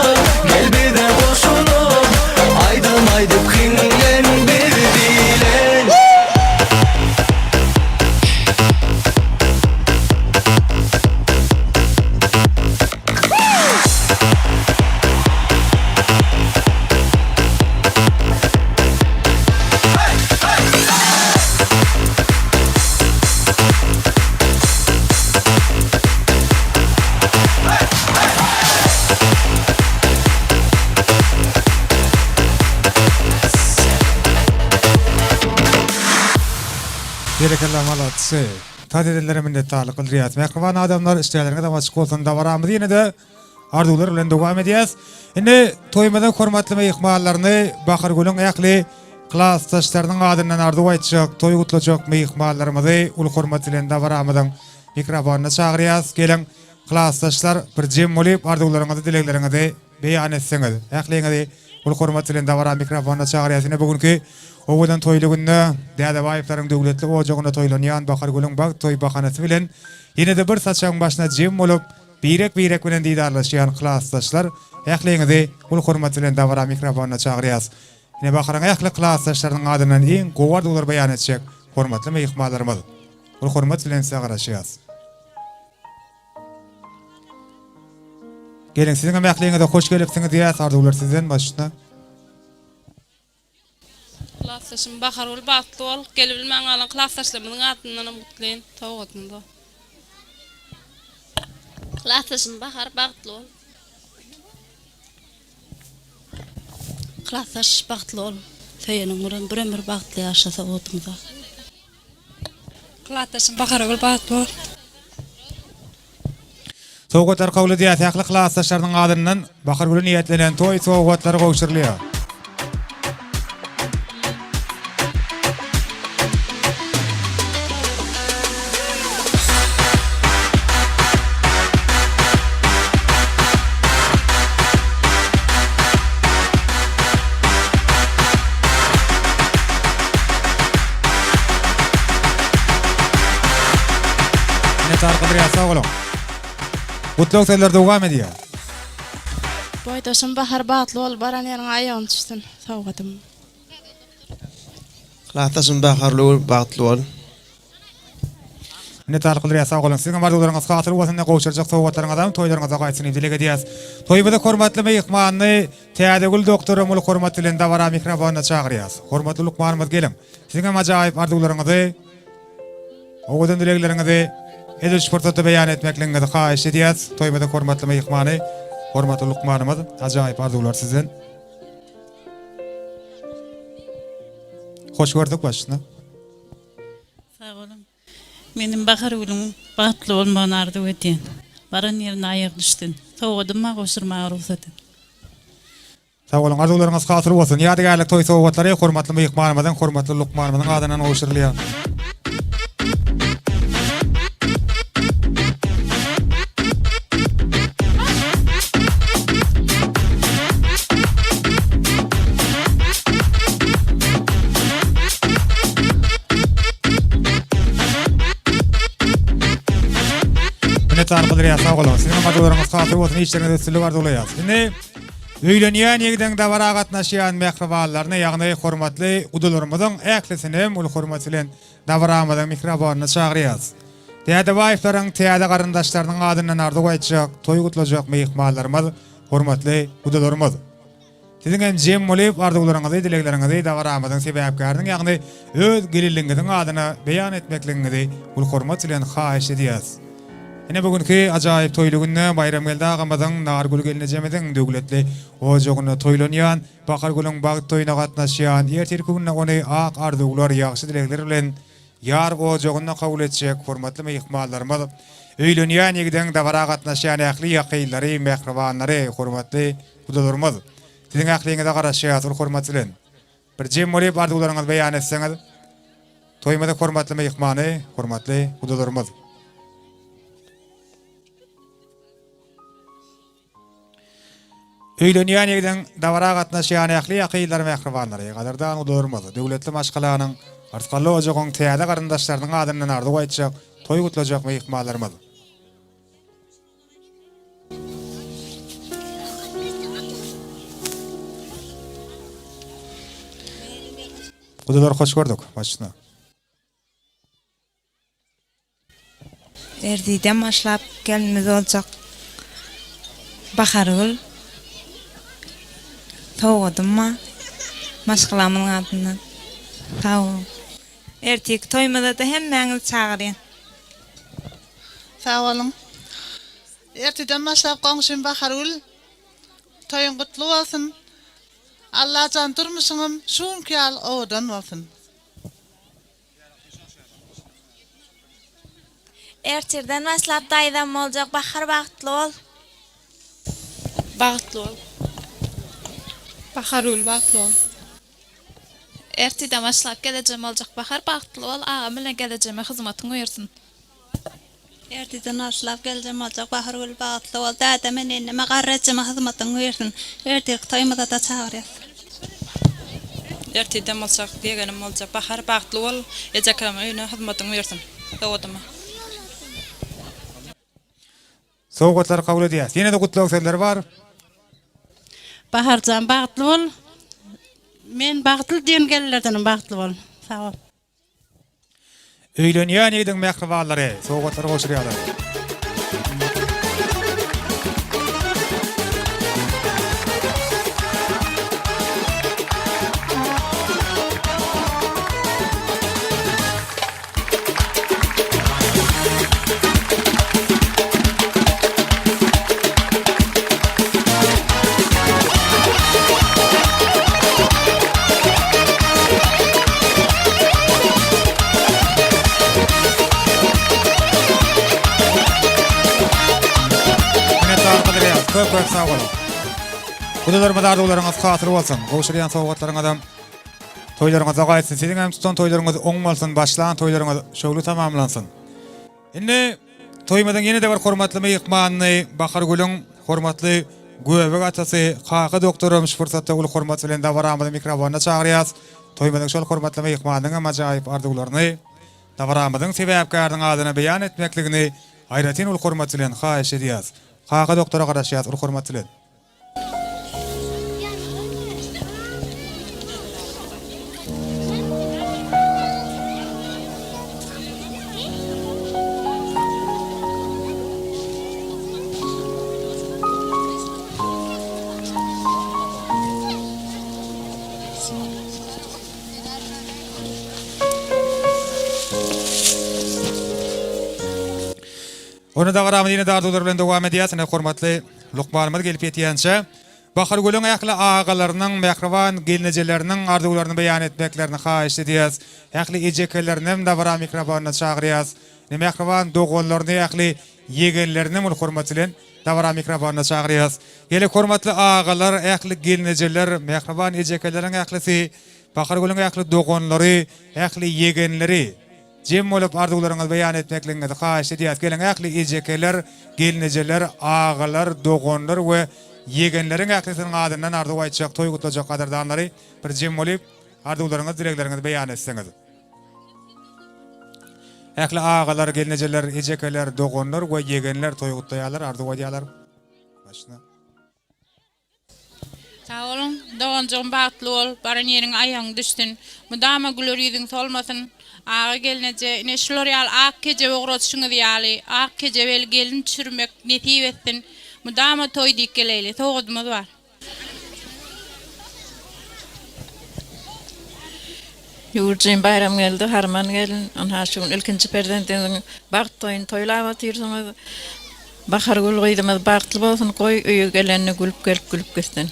Gel bize goşulyp Aýdym aýdyp hiňlen biz bilen Berekella malatsy. Tans edenlere minnetdarlyk bildirýäs. Mähriban adamlar işdäleriňizem açyk bolsun dabaramyzy ýene-de arzuwlar bilen dowam edýäs. Indi toýumyzyň hormatly myhmanlaryny Bahargülüň ähli klasdaşlarynyň adyndan arzuw aýtjak, toý gutlajak myhmanlarymyzy uly hormat bilen dabaramyzyň mikrofonyna çagyrýas. Geliň klasdaşlar bir jem bolup arzuwlaryňyzy dilegleriňizi beýan etseňiz. Ähliňizi uly hormat bilen dabara mikrofonyna çagyrýas. Ine bu günki owadan toýly günde Dädebaýewleriň döwletli ojagynda toýlanýan Bahargülüň bagt toý bahanasy bilen ýene-de bir saçagyň başyna jem bolup, birek-birek bilen didarlaşýan klasdaşlar, ähliňizi uly hormat bilen dabara mikrofonyna çagyrýas. Ine Baharyň ähli klasdaşlarynyň adyndan iň gowy arzuwlary beýan etjek hormatly myhmanlarymyz. Uly hormat bilen size garaşýas. Geliň siziňem ähliňize hoş gelipsiňiz diýýäs arzuwlar sizden başda. Klasdaşym Bahargül bagtly bol. Gelibilmän galan klasdaşlarymyzyň adyndanam gutlaýyn sowgadyňyza. Klasdaşym Bahar bagtly bol. Klasdaş bagtly bol. Söýeniň bilen bir ömür bagtly ýaşa sowgadyňyza. Klasdaşym Bahargül bagtly bol. Sowgatlar kabul edýär. Ähli klasdaşlarynyň adyndan Bahargüle niýetlenen toý sowgatlary gowşurylýar. Minnetdarlyk bildirýäs, sag boluň. Gutlag sözleri dowam edýär. Boýdaşym Bahar bagtly bol baran ýeriňe aýagyň düşsün sowgadym. Klasdaşym Baharly bagtly bol. Minnetdarlyk bildirýäs sag boluň. Siziňem arzuwlaryňyz hasyl bolsun, gowşurjak sowgatlaryňyzam toýlaryňyzda gaýtsyn diýip dileg edýäs. Toýumyza hormatly myhmany Täzegül doktoram uly hormat bilen dabara mikrofonyna çagyrýas. Hormatly lukmanymyz geliň. Siziňem ajaýyp arzuwlaryňyzy, owadan dilegleriňizi edil şu pursatda beýan etmekligiňizi haýyş edýäs. Toýumyza hormatly myhmany, hormatly lukmanymyz ajaýyp arzuwlar sizden. Hoş gördük başyna. Sag boluň. Menem Bahargülüň bagtly bolmagyny arzuw edýän. Baran ýerine aýagy düşsün. Sowgadym bar gowşurmaga rugsat et. Sag boluň, arzuwlaryňyz hasyl bolsun. Ýadygärlik toý sowgatlary hormatly myhmanymyzyň, hormatly lukmanymyzyň adyndan gowşurylýar. Minnetdar bildirýäs sag boluň. Siziň hem arzuwlaryňyz hasyl bolsun, işleriňizde üstünlik arzuwlaýas. Indi öýlenýän ýigidiň dabara gatnaşýan mähribanlaryny, ýagny hormatly gudalarymyzyň ählisini hem uly hormat bilen dabaramyzyň mikrofonyna çagyrýas. Dädebaýewleriň täze garyndaşlarynyň adyndan arzuw aýtjak, toý gutlajak myhmanlarymyz, hormatly gudalarymyz. Siziň hem jem bolup arzuwlaryňyzy, dilegleriňizi dabaramyzyň sebäpkäriniň, ýagny öz gelinligiňiziň adyna beýan etmekligiňizi uly hormat bilen haýyş edýäs. Ine bu günki ajaýyp toýly günde Baýramgeldi agamyzyň, Nargül gelnejemiziň döwletli ojagynda toýlanýan Bahargülüň bagt toýuna gatnaşýan, ertirki günde ony ak arzuwlar, ýagşy dilegler bilen ýar ojagynda kabul etjek hormatly myhmanlarymyz, öýlenýän ýigidiň dabara gatnaşýan ähli ýakynlary, mähribanlary, hormatly Gudalarymyz, siziň ähliňize garaşýas uly hormat bilen. Bir jem bolup arzuwlaryňyzy beýan etseňiz, toýumyzyň hormatly myhmany, hormatly gudalarymyz. Öýlenýän ýigidiň dabara gatnaşýan ähli ýakynlary mähribanlary, gadyrdan gudalarymyz, döwletli maşgalanyň, rysgally ojagyň täze garyndaşlarynyň adyndan arzuw aýtjak, toý gutlajak myhmanlarymyz. Gudalar hoş gördük başyna. Erdiden başlap gelinimiz boljak Bahargül sowgadym bar maşgalamyň adyndan sag boluň. Ertirki toýumyzada hemmäňizi çagyrýan. Sag boluň. Ertirden başlap goňşym Bahargül toýuň gutly bolsun. Allajan durmuşyňam şu günki ýaly owadan bolsun. Ertirden başlap daýzam boljak Bahar bagtly bol. Bagtly bol. Bahargül bagtly bol. Ertirden başlap gelejem boljak Bahar bagtly bol agam bilen gelejeme hyzmatyň buýursyn. Ertirden başlap geljem boljak Bahargül bagtly bol dädeme neneme garry ejeme hyzmatyň buýursyn. Ertirki toýumyzada çagyrýas. Ertirden boljak ýegenim boljak Bahar bagtly bol ejekämiň öýüne hyzmatyň buýursyn. Sowgadyma. Sowgatlary kabul edýäs. Ýene-de gutlag sözleri bar. Baharjan bagtly bol. Men bagtly diýen gelinlerdenem bagtly bol. Sag bol. Öýlenýän ýigidiň mähribanlary sowgatlary gowşurýarlar. Minnetdarlyk bildirýäris. Köp köp sag boluň. Gudalarymyz arzuwlaryňyz hasyl bolsun. Gowşurýan sowgatlaryňyzam Toýlaryňyzda gaýtsyn. Siziň hem tutan toýlaryňyz oň bolsun, başlan toýlaryňyz şowly tamamlansyn. Indi toýumyzyň ýene-de bir hormatly myhmanyny Bahargülüň hormatly göbek atasy Kaka doktoram şu pursatda uly hormat bilen dabaramyzyň mikrofonyna çagyrýas. Toýumyzyň şol hormatly myhmanynyň hem ajaýyp arzuwlaryny dabaramyzyň sebäpkäriniň adyna beýan etmekligini. aýratyn uly hormat bilen haýyş edýäs. Kaka doktora garaşýas uly hormat bilen. Onda dabaramyzy ýene-de arzuwlar bilen dowam edýäs. Ine, hormatly lukmanymyz gelip ýetýänçä, Bahargülüň ähli agalarynyň, mähriban gelnejeleriniň arzuwlaryny beýan etmeklerini haýyşt edýäs. Ähli ejekelerinem dabara mikrofonyna çagyrýas. Ine, mähriban doganlaryny, ähli ýegenlerinem uly hormat bilen dabara mikrofonyna çagyrýas. Geliň, hormatly agalar, ähli gelnejeler, mähriban ejekeleriň ählisi, Bahargülüň ähli doganlary, ähli ýegenleri jem bolup arzuwlaryňyzy beýan etmekligiňizi haýyşt edýäs. Geliň ähli ejekeler, gelnejeler, agalar, doganlar we ýegenleriň ählisiniň adyndan arzuw aýtjak, toý gutlajak gadyrdanlary bir jem bolyp arzuwlaryňyzy, dilegleriňizi beýan etseňiz. Ähli agalar, gelnejeler, ejekeler, doganlar we ýegenler toý gutlaýarlar, arzuw aýdýarlar. Başyna. Sag boluň, doganjygym bagtly bol, baran ýeriňe aýagyň düşsün. Mydama güler ýüzüň solmasyn. Aga gelneje, ine şular ýaly ak kejebe ugradyşyňyz ýaly, ak kejebeli gelin düşürmek nesip etsin. Mydama toý diýip geleýli. Sowgadymyz bar. Ýurjyn Baýramgeldi Harman gelin, ynha şu gün ilkinji perzendiňiziň bagt toýuny toýlap otyrsyňyz. Bahargül gyzymyz bagtly bolsun, goý öýe gelende gülüp gelip gülüp gitsin.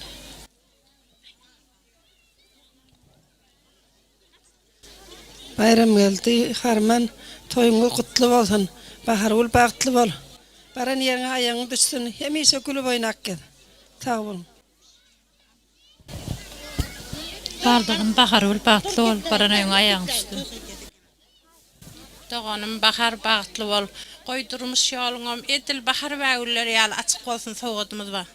Baýramgeldi Harman toýuňyz gutly bolsun Bahargül bagtly bol baran ýeriňe aýagyň düşsün hemişe gülüp oýnap gez sag boluň. Baldygym Bahargül bagtly bol baran öýüňe aýagyň düşsün. Doganym Bahar bagtly bol. Goý durmuş ýoluňam edil bahar bägülleri ýaly açyk bolsun sowgadymyz bar.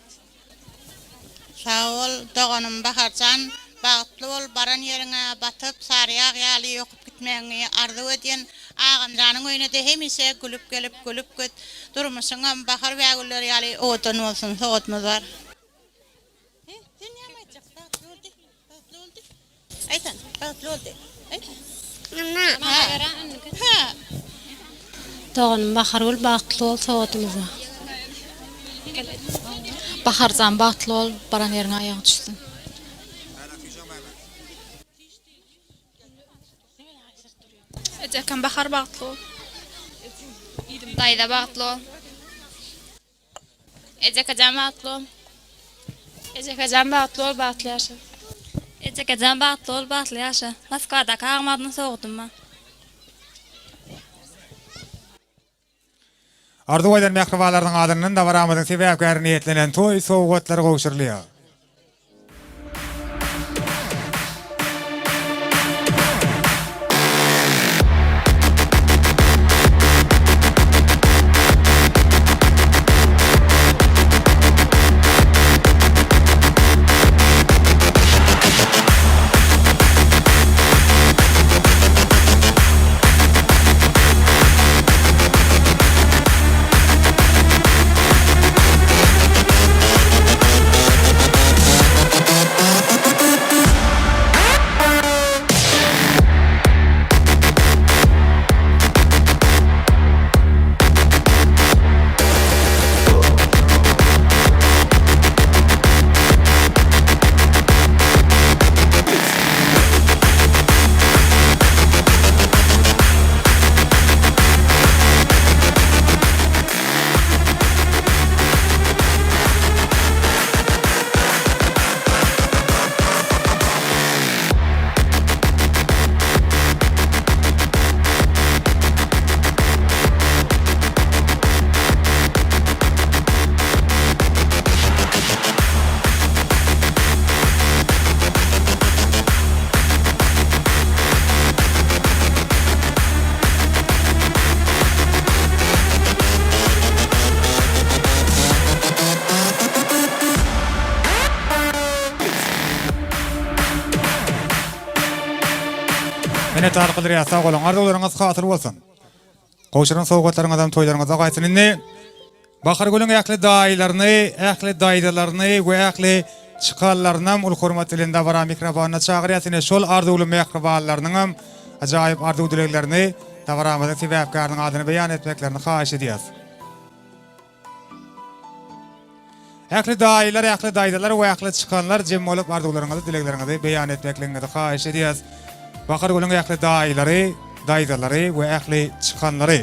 Sag bol doganym Baharjan bagtly bol baran ýeriňe batyp saryýag ýaly ýokup gitmegiňi arzuw edýän agamjanyň öýünede hemişe gülüp gelip gülüp git durmuşyňam bahar bägülleri ýaly owadan bolsun sowgadymyz bar. Sen näme aýtjak? Bagtly boldy. Bagtly boldy. Aýtsan, bagtly boldy. Aýt. Ha. Doganym Bahargül bagtly bol sowadymyza. Baharjan bagtly bol baran ýeriňe aýagyň düşsün. Ejekem Bahar bagtly bol. Daýza bagtly bol. Ejekejan bagtly bol. Ejekejan bagtly bol bagtly ýaşa. Ejekejan bagtly bol bagtly ýaşa. Moskwadaky agam adyna sowgadym bar. Arzuw eden mähribanlarynyň adyndan dabaramyzyň sebäpkäri niýetlenen toý sowgatlary gowşurylýar. Minnetdarlyk bildirýäs sag boluň arzuwlaryňyz hasyl bolsun. Gowşuran sowgatlaryňyzam toýlaryňyzda gaýtsyn. Indi Bahargülüň ähli daýylaryny, ähli daýzalaryny we ähli çykanlarynam uly hormat bilen dabara mikrofonyna çagyrýas. Ine şol arzuwly mähribanlarynyňam ajaýyp arzuw-dileglerini dabaramyzyň sebäpkäriniň adyna beýan etmeklerini haýyş edýäs. Ähli daýylar, ähli daýzalar we ähli çykanlar jem bolup arzuwlaryňyzy, dilegleriňizi beýan etmekligiňizi haýyş edýäs. Bahargülüň ähli daýylary, daýzalary we ähli çykanlary.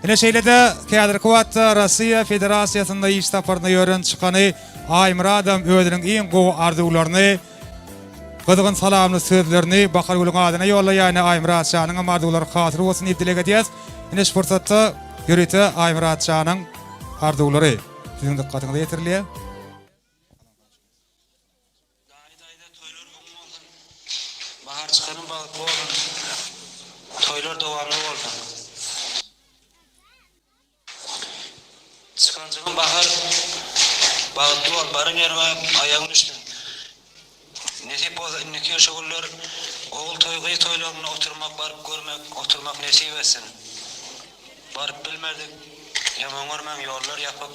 Ine şeýle-de häzirki wagtda Russiýa Federasiýasynda iş saparynda ýören çykany Aýmyradam özüniň iň gowy arzuwlaryny, gyzgyn salamly sözlerini Bahargülüň adyna ýollaýar. Ine Aýmyrat janyňam arzuwlary hasyl bolsun diýip dileg edýäs. Ine şu pursatda ýörite Aýmyrat janyň arzuwlary siziň dykgatyňyza ýetirilýär. Bahar çykaryň bagtly bolsun. Toýlar dowamly bolsun. Çykanjygym Bahar bagtly bol baran ýeriňe aýagyň düşsün. Nesip bolsa indiki ýyl şu günler ogul toý gyz toýlarynda oturmak baryp görmek oturmak nesip etsin. Baryp bilmedik ýaman görmäň ýollar ýapyk.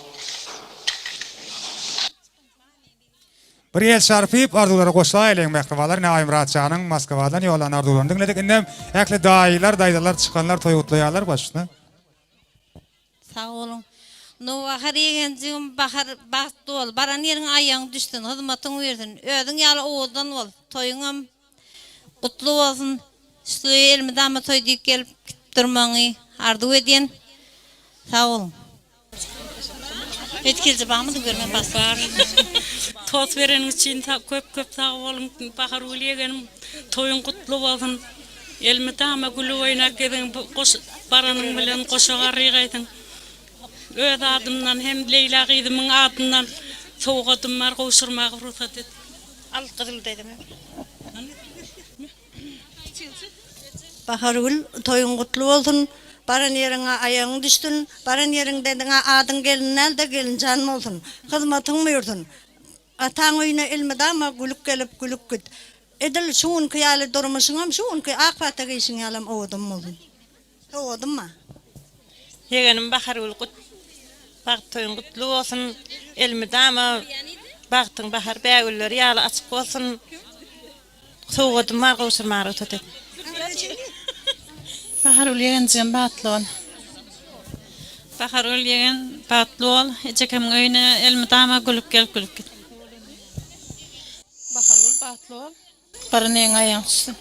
Bir el çarpyp arzuwlara goşlaýalyň mähribanlar ine Aýmyrat janyň Moskwadan ýollan arzuwlaryny diňledik indem ähli daýylar daýzalar çykanlar toý gutlaýarlar baş üstüne. Sag boluň. Nowbahar ýegenjigim Bahar bagtly bol, baran ýeriňe aýagyň düşsün, hyzmatyň bersin, özüň ýaly owadan bol, toýuňam gutly bolsun, şüle elmydama toý diýip gelip gidip durmagyňy arzuw edýän. Sag boluň. Bet gelje barmydy görmen bas. Bar. Tost bereniň üçin köp köp sag boluň Bahargül ýegenim toýuň gutly bolsun. Elmydama gülüp oýnap geziň bu goş baranyň bilen goşa garrygaýsyň. Öz adymdan hem Leýla gyzymyň adyndan sowgadym bar gowşurmaga rugsat et. Al gyzyl daýzam. Bahargül toýuň gutly bolsun baran ýeriňe aýagyň düşsün baran ýeriňde diňe adyň gelin dälde gelinjan bolsun hyzmatyň buýursyn ataň öýüne elmydama gülüp gelip gülüp git edil şu günki ýaly durmuşyňam şu günki ak pata geýşiň ýalam owadan bolsun sowadym ma. Ýegenim Bahargül gut bagt toýuň gutly bolsun elmydama bagtyň bahar bägülleri ýaly açyk bolsun. Sowgadym bar gowşurmaga rugsat et. Bahargül ýegenjigim bagtly bol. Bahargül ýegen bagtly bol ejekemiň öýüne elmydama gülüp gelip gülüp git. Bahargül bagtly bol. Bir neň aýaň düşsün.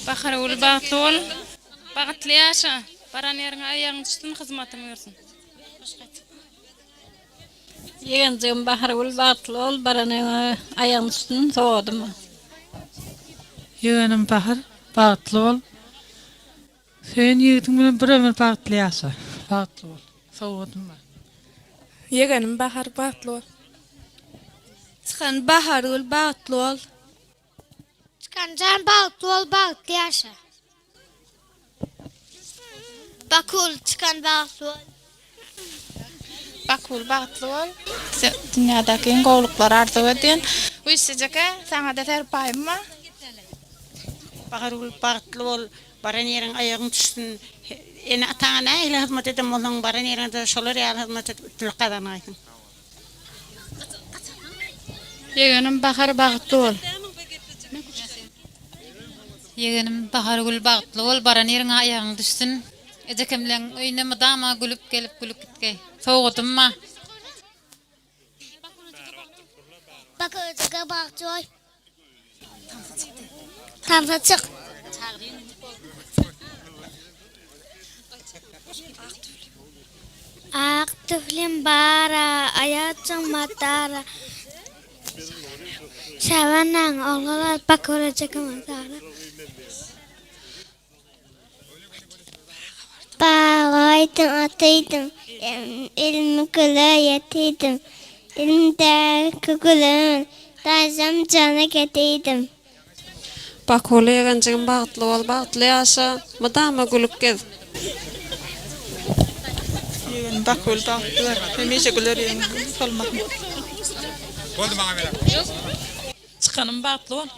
Bahargül bagtly bol. Bagtly ýaşa. Baran ýeriňe aýagyň düşsün hyzmatyň bersin. Ýegenjigim Bahargül bagtly bol baran öňe aýagyň düşsün sowadym. Ýegenim Bahar bagtly bol. Söýen ýigidiň bilen bir ömür bagtly ýaşa. Bagtly bol. Sowgadym bar. Ýegenim Bahar bagtly bol. Çykan Bahargül bagtly bol. Çykanjan bagtly bol bagtly ýaşa. Bakul çykan bagtly bol. Bakul bagtly bol. Dünýädäki iň gowulyklary arzuw edýän. Wissijeke saňada serpaýym bar. Bahargül bagtly bol baran ýeriň aýagyň düşsün ene ataňa nähili hyzmat eden bolsaň baran ýeriňde şolar ýaly hyzmat edip üstünlik gazanaýsyň. Ýegenim Bahar bagtly bol. Ýegenim Bahargül bagtly bol baran ýeriňe aýagyň düşsün ejekemleň öýüne mydama gülüp gelip gülüp gitgeý sowgadym bar. Bakarjyga bagtly bol. Tamsa çyk. Ak tüflim bara, aýajyň matara. Şabanaň ogly bakara çekemez. Bagaýdym, ataýdym, elimi güle ýetirdim. Elimdäki gülüň daýzam jana getirdim. Bakuly ýegenjigim bagtly bol bagtly ýaşa mydama gülüp gez. Ýegenim Bakuly bagtly bol hemişe güler ýüzüň solmasyn. Boldy maňa beren. Çykanym bagtly bol.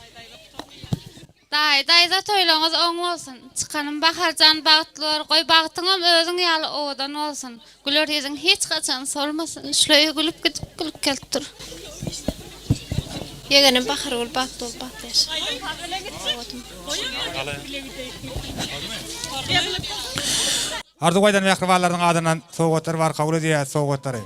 Daýy, daýza toýlaryňyz oň bolsun. Çykanym Baharjan bagtly bor, goý bagtyňam özüň ýaly owadan bolsun. Güler ýüzüň hiç haçan solmasyn. Şuleý gülüp gidip gülüp gelip dur. Ýegenim Bahargül bagtly bol bagtly ýaşa. Owadym. Arzuw aýdan mähribanlarynyň adyndan sowgatlar bar kabul edýäs sowgatlary.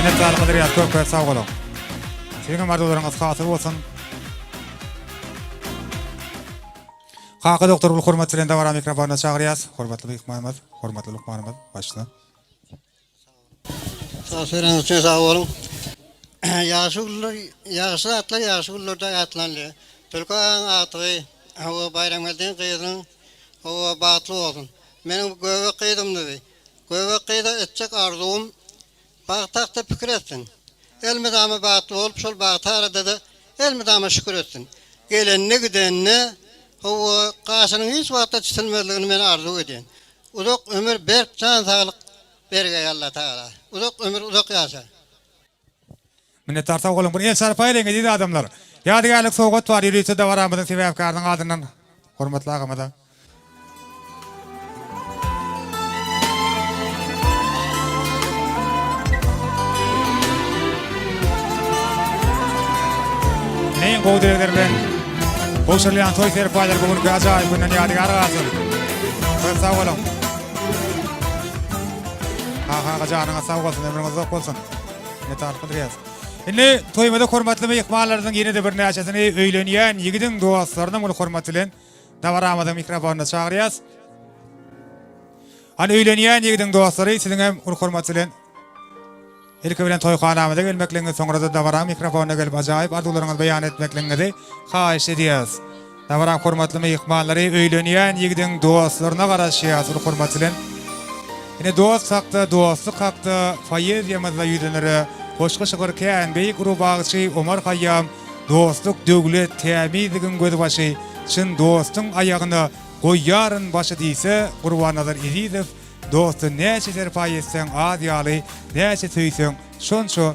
Minnetdarlyk bildirýäs köp köp sag boluň. Siziň hem arzuwlaryňyz hasyl bolsun. Kaka doktor uly hormat bilen dabara mikrofonyna çagyrýas. Hormatly myhmanymyz, hormatly lukmanymyz, başla. Sag söyleniňiz üçin sag boluň. Ýagşy günler, ýagşy zatlar ýagşy günlerde ýatlanylýar. Tülki agaň agtygy, hawa Baýramgeldiň gyzynyň hawa bagtly bolsun. Meniň bu göbek gyzymdy. Göbek gyza etjek arzuwym Bagt hakda pikir etsin. Elmydama bagtly bolup, şol bagty arada-da elmydama şükür etsin. Gelenine-gidenine, hawa, gaşynyň hiç wagtda çitilmezligini men arzuw edýän. Uzak ömür, berk jan saglyk bergeý Allatagala. Uzak ömür, uzak ýaşa. Minnetdar sag boluň bir el çarpaýlyň eziz adamlar. Ýadygärlik sowgat bar ýörite dabaramyzyň sebäpkäriniň adyndan hormatly agamyza. Iň gowy dilegler bilen gowşurylýan toý serpaýlary bu günki ajaýyp günden ýadygär galsyn. Köp sag boluň. Kaka aga janyňyz sag bolsun, ömrüňiz uzak bolsun. Minnetdarlyk bildirýäris. Indi toýumyza hormatly myhmanlarymyzyň ýene-de birnäçesini öýlenýän ýigidiň dostlarynyň uly hormaty bilen Dabaramyzyň mikrofonyna çagyrýas. Hany öýlenýän ýigidiň dostlary siziň hem uly hormat bilen ilki bilen toýhanamyza gelmekligiňizi soňra-da dabaraň mikrofonyna gelip ajaýyp arzuwlaryňyzy beýan etmekligiňizi haýyş edýäs. Dabaraň hormatly myhmanlary öýlenýän ýigidiň dostlaryna garaşýas uly hormat bilen. Ine dost hakda, dostluk hakda poeziýamyzda ýüzlenere goşgy şygyr kän beýik rubagçy Omar Haýýam Dostluk döwlet tämizligiň gözbaşy, Çyn dostuň aýagyna goýýaryn başy diýse, Gurbannazar Ezizow dosta näçe serpaý etseň az ýaly, näçe söýseň şonça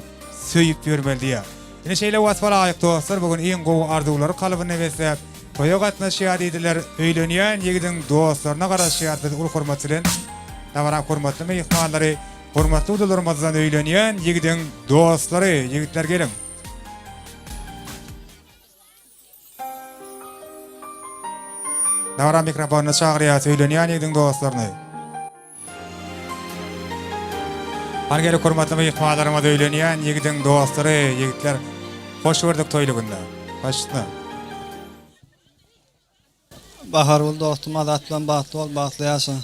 söýüp ýörmeli diýýär. Ine şeýle waspa laýyk dostlar bu gün iň gowy arzuwlary kalbynda besläp, toýa gatnaşýar diýdiler. Öýlenýän ýigidiň dostlaryna garaşýarys biz uly hormat bilen. Dabara hormatly myhmanlary, hormatly gudalarymyzdan öýlenýän ýigidiň dostlary, ýigitler geliň. Dabara mikrofonyna çagyrýar söýlenýän ýigidiň dostlaryny. Hany gelip hormatly myhmanlarymyz öýlenýän ýigidiň dostlary, ýigitler hoş gördük toýly günde. Başyna. Bahargül dostum Azat bilen bagtly bol bagtly ýaşa.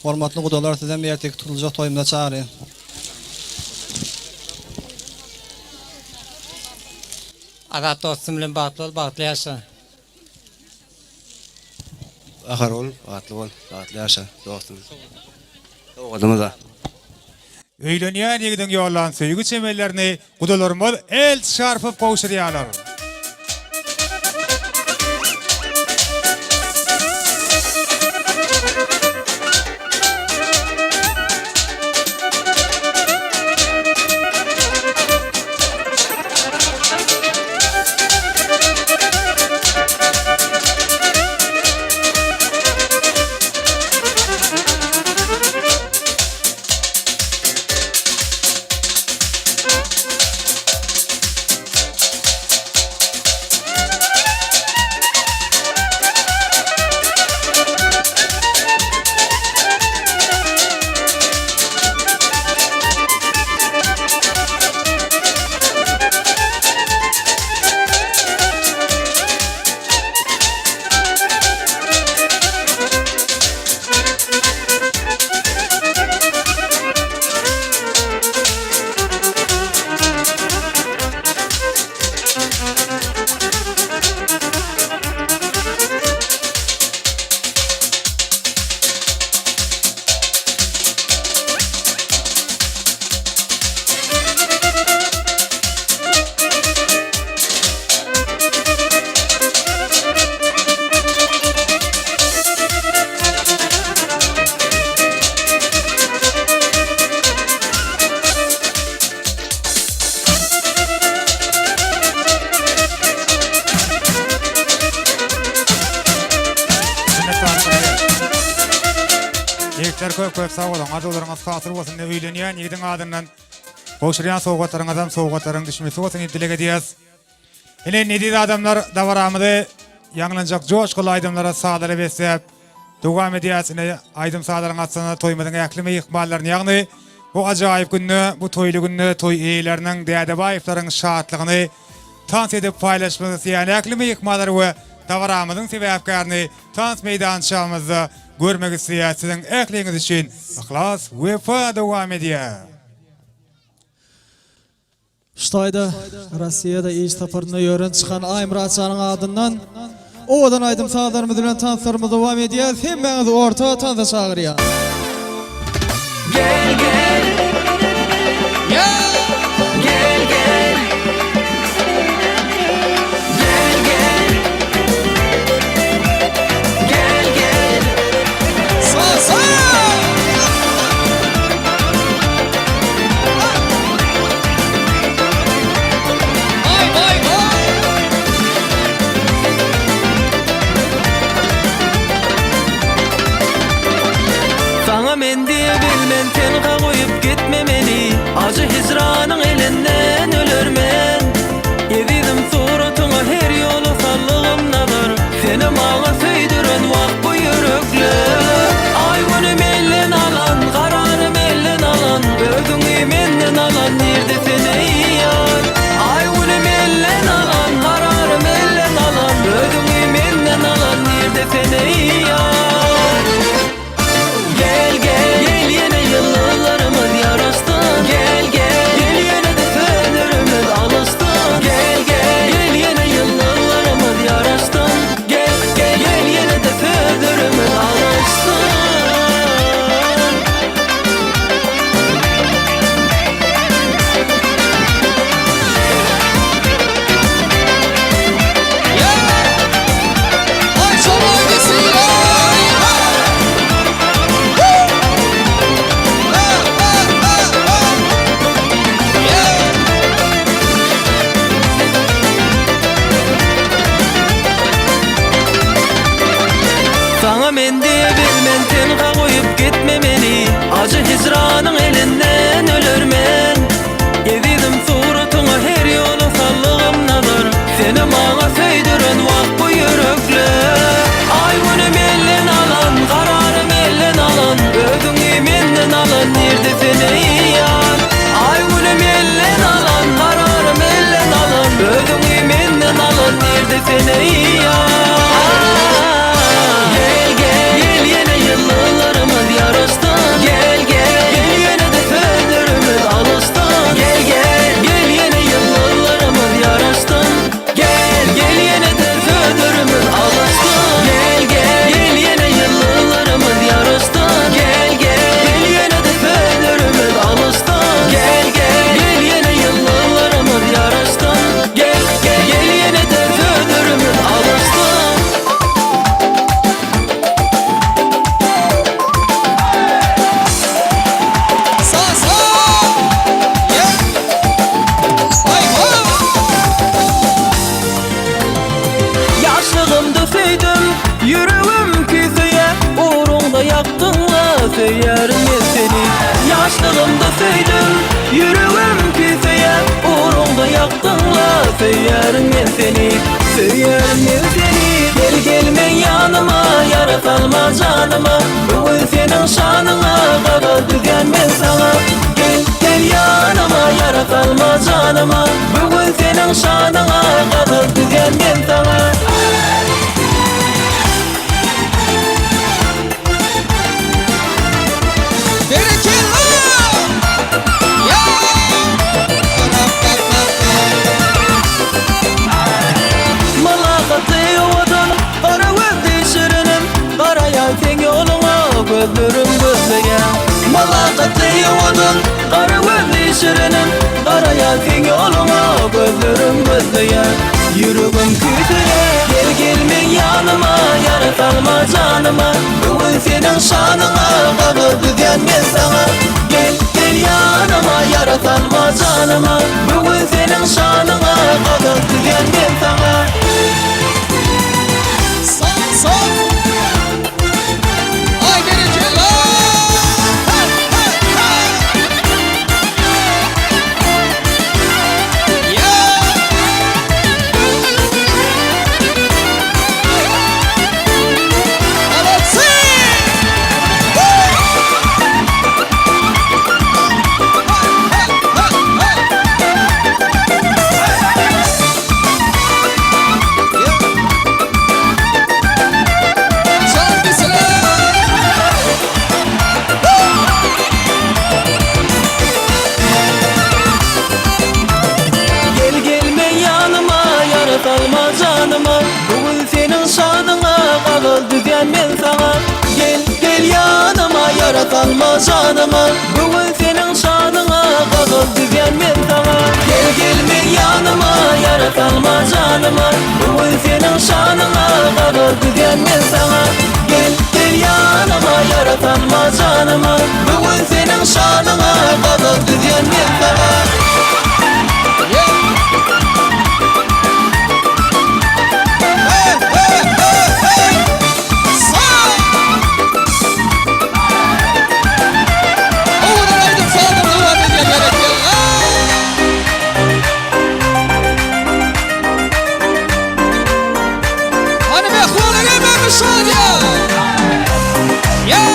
Hormatly gudalar sizem erteki tutuljak toýumyza çagyrýan. Azat dostum bilen bagtly bol bagtly ýaşa. Bahargül bagtly bol bagtly ýaşa dostum. Sowgadymyza. Öýlenýän ýigidiň ýollan söýgi çemenlerini gudalarymyz el çarpyp gowşurýarlar. Ýigitler köp köp sag boluň. Arzuwlaryňyz hasyl bolsun. Öýlenýän ýigidiň adyndan gowşurýan sowgatlaryňyzam sowgatlaryň düşmesi bolsun diýip dileg edýäs. Ine eziz adamlar dabaramyzy ýaňlanjak joşguly aýdymlara sazlara besläp dowam edýäs. Ine aýdym sazlaryň astynda toýumyzyň ähli myhmanlaryny ýagny bu ajaýyp günde bu toýly günde toý eýeleriniň Dädebaýewleriň şatlygyny tans edip paýlaşmak isleýän ähli myhmanlary we dabaramyzyň sebäpkärini tans meýdançamyzda görmek isleýäs. Siziň ähliňiz üçin yhlas wepa dowam edýär. Şu taýda Rossiýada iş saparynda ýören çykan Aýmyrat janyň adyndan owadan aýdym-sazlarymyz bilen tanslarymyzy dowam edýäs. Hemmäňizi orta tansa çagyrýas. Gel gel Gel gel Gel gel Gel gel Saz Saňa men diýe bilmen tenha goýup gitme meni Ajy hijranyň elinden ölermen Ezizim suratyňa her ýola sallygym nazar Seni maňa söýdüren wah bu ýürekler Aý günüm elden alan Kararym elden alan Özüňi menden alan Nirde sen eý ýar Aý günüm elden alan Kararym elden alan Özüňi menden alan Nirde sen eý ýar Gel gel Gel ýene ýyldyzlarymyz ýaraşsyn Gel gel Gel ýene-de sözlerimiz alyşsyn Gel gel Gel ýene ýyldyzlarymyz ýaraşsyn Gel gel Gel ýene-de sözlerimiz alyşsyn. Saňa men diýe bilmen tenha goýup gitme meni Ajy hijranyň elinden ölermen Ezizim suratyňa her ýola sallygym nazar Seni maňa söýdüren wah bu ýürekler Aý günüm elden alan kararym elden alan Özüňi menden alan nirde sen eý ýar Aý günüm elden alan kararym elden alan Özüňi menden alan nirde sen eý ýar Gel gel gel ýene ýyldyzlarymyz ýaraşsyn Gel gel gel ýene-de sözlerimiz alyşsyn Gel gel gel ýene ýyldyzlarymyz ýaraşsyn Gel gel ýene-de sözlerimiz alyşsyn Gel gel gel ýene ýyldyzlarymyz ýaraşsyn Gel gel gel ýene-de sözlerimiz alyşsyn Gel gel gel ýene ýyldyzlarymyz ýaraşsyn Gel gel gel ýene-de sözlerimiz alyşsyn. Ýaşlygymda söýdüm, ýüregim küýseýär, Ugruňda ýakdyň-la, söýýärin men seni. Ýaşlygymda söýdüm, ýüregim küýseýär, Ugruňda ýakdyň-la, söýýärin men seni. Söýýärin men seni, gel gel meň ýanyma, Ýara salma janyma, bu gün seniň şanyňa, Gazal düzýän men saňa. Gel gel ýanyma, ýara salma janyma, Bu gün seniň şanyňa, Gazal düzýän men saňa. Mylakatly owadan gara gözli şirinim Garaýan seň ýoluňa gözlerim gözleýär Mylakatly owadan gara gözli şirinim Garaýan seň ýoluňa gözlerim gözleýär Ýüregim küýseýär gel gel meň ýanyma Ýara salma janyma bu gün seniň şanyňa Gabyr düzýän men saňa Gel gel ýanyma ýara salma janyma Bu gün seniň şanyňa Gabyr düzýän men saňa. Saz saz. Aý berekella. janyma Bu gün seniň şanyňa Gazal düzýän men saňa Gel gel meň ýanyma Ýara salma janyma Bu gün seniň şanyňa Gazal düzýän men saňa Gel gel ýanyma Ýara salma janyma Bu gün seniň şanyňa Gazal düzýän men saňa. Hany myhmanlar hemmämiz şadyýan! Yeah!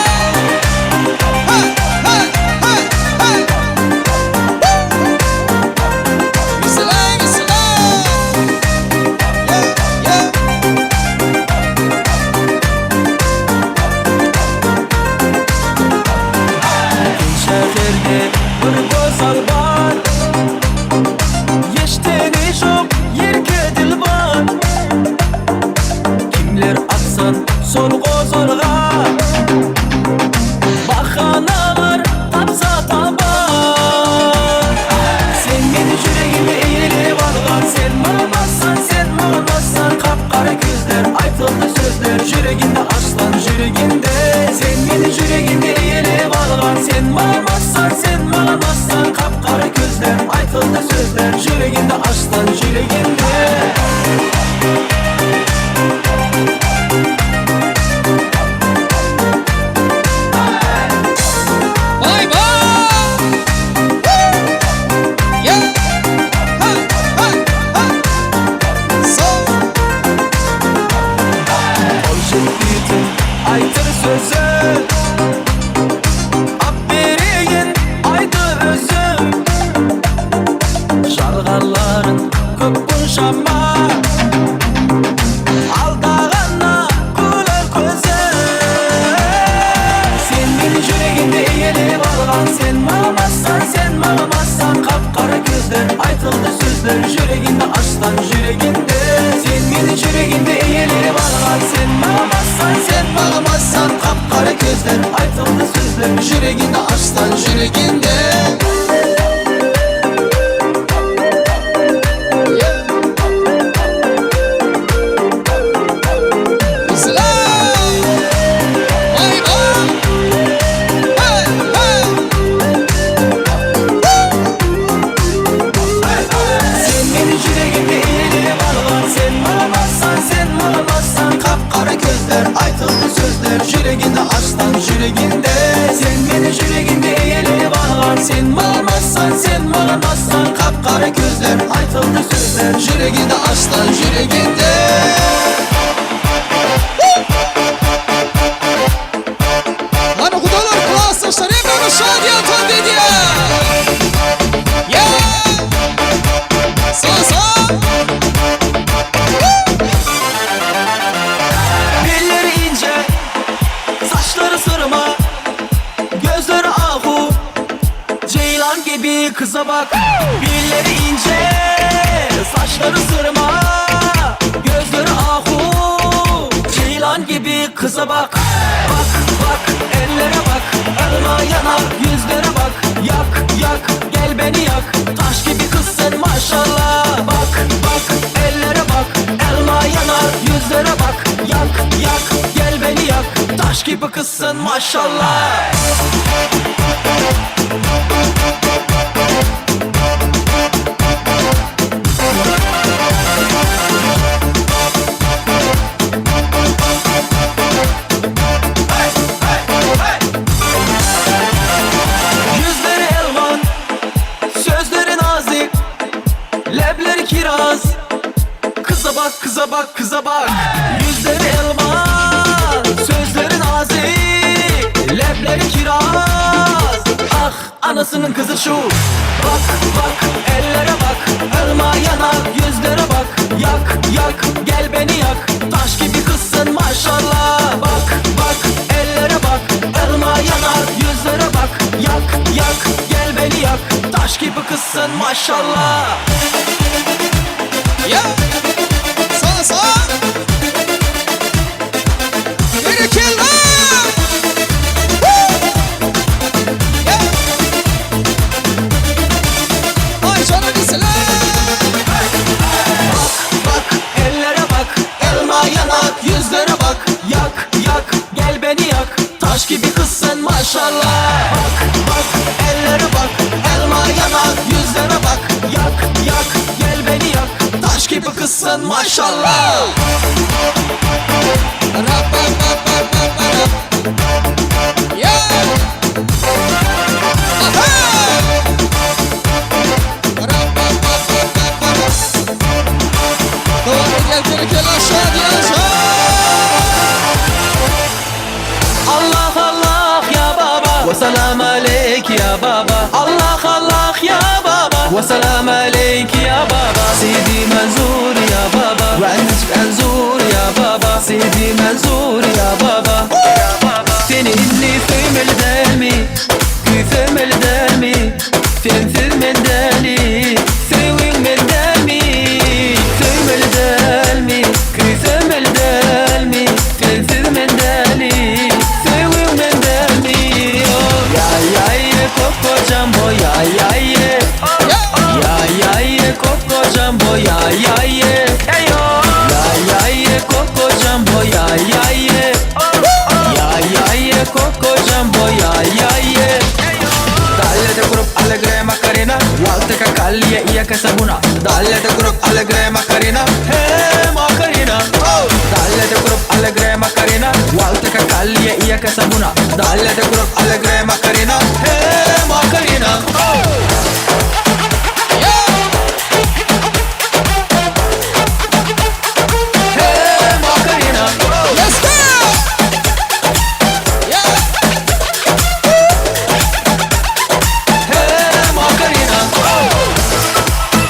Ha, ha, ha, ha! Woo! Whistle, whistle! Yeah, yeah! Şäherde bir gözal bar Eşdeni şok ýerke dilbar Kimler atsyn şol gozalga Bahanalar tapsa tabar Sen meni jüregime eýelep algan Sen maňa bassan sen maňa bassan Kap-gara gözler aýtyldy sözler Jüreginde arslan jüreginde Sen meni jüreginde eýelep algan Sen maňa bassan sen maňa bassan Kap-gara gözler aýtyldy sözler Jüreginde arslan jüreginde Bay bay! Yeah! Ha, ha, ha! So! Ol jigitiň aýtdyr sözi Ap bereýin aýdy özüm Jalganlaryn köp bunşama Aldagana güler közüm Sen meni jüregimde eýelep algan Sen maňa bassan sen maňa bassan Kap-gara gözler aýtyldy sözler Jüreginde arslan jüreginde Sen meni jüreginde eýelep algan Sen maňa bassan sen maňa bassan Kap-gara gözler aýtyldy sözler Jüreginde arslan jüreginde Whistle! Bay bay! Hey, hey! Sen meni jüregimde eýelep algan Sen maňa bassan sen maňa bassan Kap-gara gözler aýtyldy sözler Jüreginde arslan jüreginde Sen meni jüregimde eýelep algan Sen maňa bassan sen maňa bassan Kap-gara gözler aýtyldy sözler Jüreginde arslan jüreginde Hany gudalar klasdaşlar hemmämiz şadyýan tans edýär! Yeah! Sa sa! Belleri ince, saçları sırma, gözleri ahu Ceylan gibi kıza bak. Belleri ince, saçları sırma, gözleri ahu Ceylan gibi kıza bak. Bak bak ellere bak, elma yanar yüzlere bak. Yak yak gel beni yak, taş gibi kızsın maşallah. Bak bak ellere bak, elma yanar yüzlere bak. Yak yak gel beni yak, taş gibi kızsın maşallah. Yüzleri elvan, sözleri nazik, lebleri kiraz. Kıza bak, kıza bak, kıza bak. Yüzleri elvan, sözleri nazik, lebleri kiraz. Ah, anasının kızı şu. Bak, bak, ellere bak, elma yanar, yüzlere bak. Yak, yak, gel beni yak. Taş gibi kızsın maşallah. Bak, bak, ellere bak, elma yanar, yüzlere bak. Yak, yak, gel beni yak. Taş gibi kızsın maşallah. Yeah! Sa sa! Berekella! Woo! Taş gibi kız sen maşallah Bak bak ellere bak Elma yanak yüzlere bak Yak yak gel beni yak Taş gibi kız sen maşallah Dowam edýär berekella Şadyýan jan. Allah Allah ya baba Ve selam aleyk ya baba Allah Allah ya baba Ve selam aleyk ya baba Sidi Mansur ya baba Ve Anzur ya baba Sidi Mansur ya baba Seni inni söýmeli dälmi Küýsemeli dälmi Sensiz men däli Söýgiň men dälmi Söýmeli dälmi Küýsemeli dälmi Sensiz men däli Söýgiň men dälmi Ya ya ye koko jambo ya ya ye Ya ya ye koko jambo ya ya ye Ya ya ye koko jambo ya ya ye Ya ya ye koko jambo ya ya ye Dale te grup alegre Macarena Walteka kalje i jaka sabuna Dale te grup alegre Macarena Hey Macarena oh. Dale te grup alegre Macarena Walteka kalje i jaka sabuna Dale te grup alegre Macarena Hey Macarena oh. Hey Macarena oh. Let's go! Hey Macarena oh.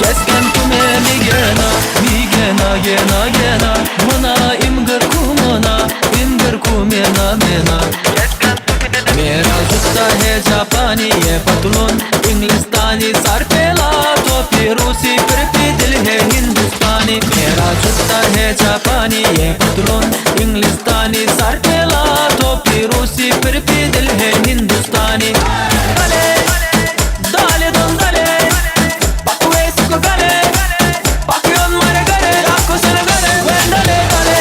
Kesken kume mi gena, mi gena gena gena Mına imgir kumuna, imgir kumena mena मेरा जुत्ता है जापानी ये पतलून इंग्लिस्तानी सर पे ला टोपी रूसी फिर भी दिल है हिंदुस्तानी मेरा जुत्ता है जापानी ये पतलून इंग्लिस्तानी सर पे ला टोपी रूसी फिर भी दिल है हिंदुस्तानी डाले डाले दम डाले पकवे सुको गले पकयोन मारे गले लाखों से गले डाले डाले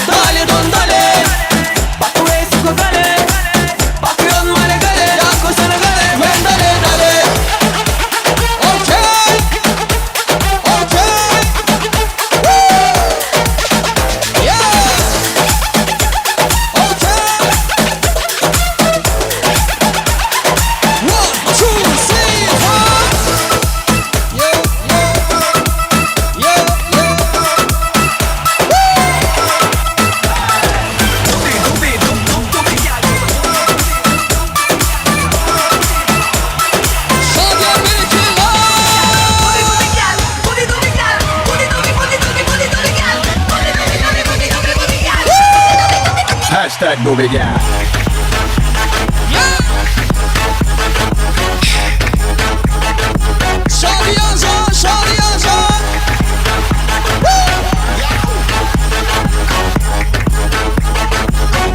डाले दम डाले पकवे सुको गले Bakıyorsun mara gale, yakko sana gale, ben dale dale. Okay. Okay. Woo! Yeah. Okay. 1, 2, 3, 4. Yeah, yeah, yeah, yeah. Şadiyen berekella. Hashtag Nobigel. Şadiyen can, Şadiyen can.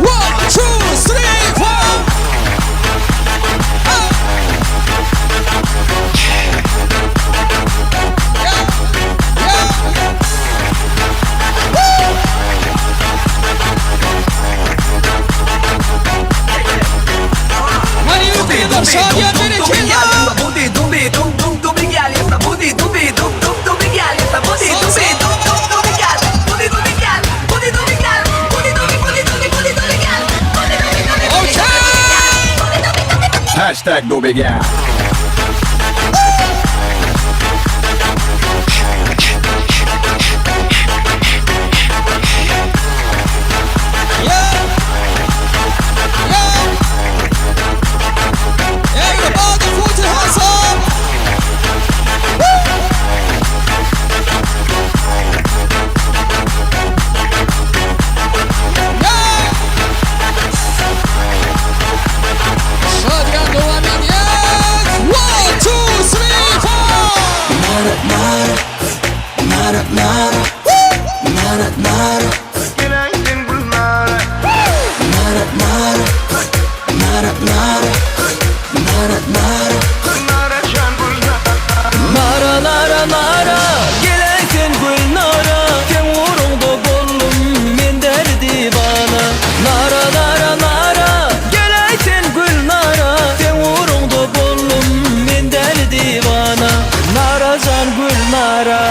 1, 2, 3, 4. Hani yukarıda Şadiyen berekella. Hashtag Nobigel. Everybody put your hands up. Şadiyen devam edýär. Nara Nara Nara Nara jan Gülnara Nara Nara Nara Geläý sen Gülnara Seň ugruňda boldum men däli diwana Nara Nara Nara Geläý sen Gülnara Seň ugruňda boldum men däli diwana Nara jan Gülnara.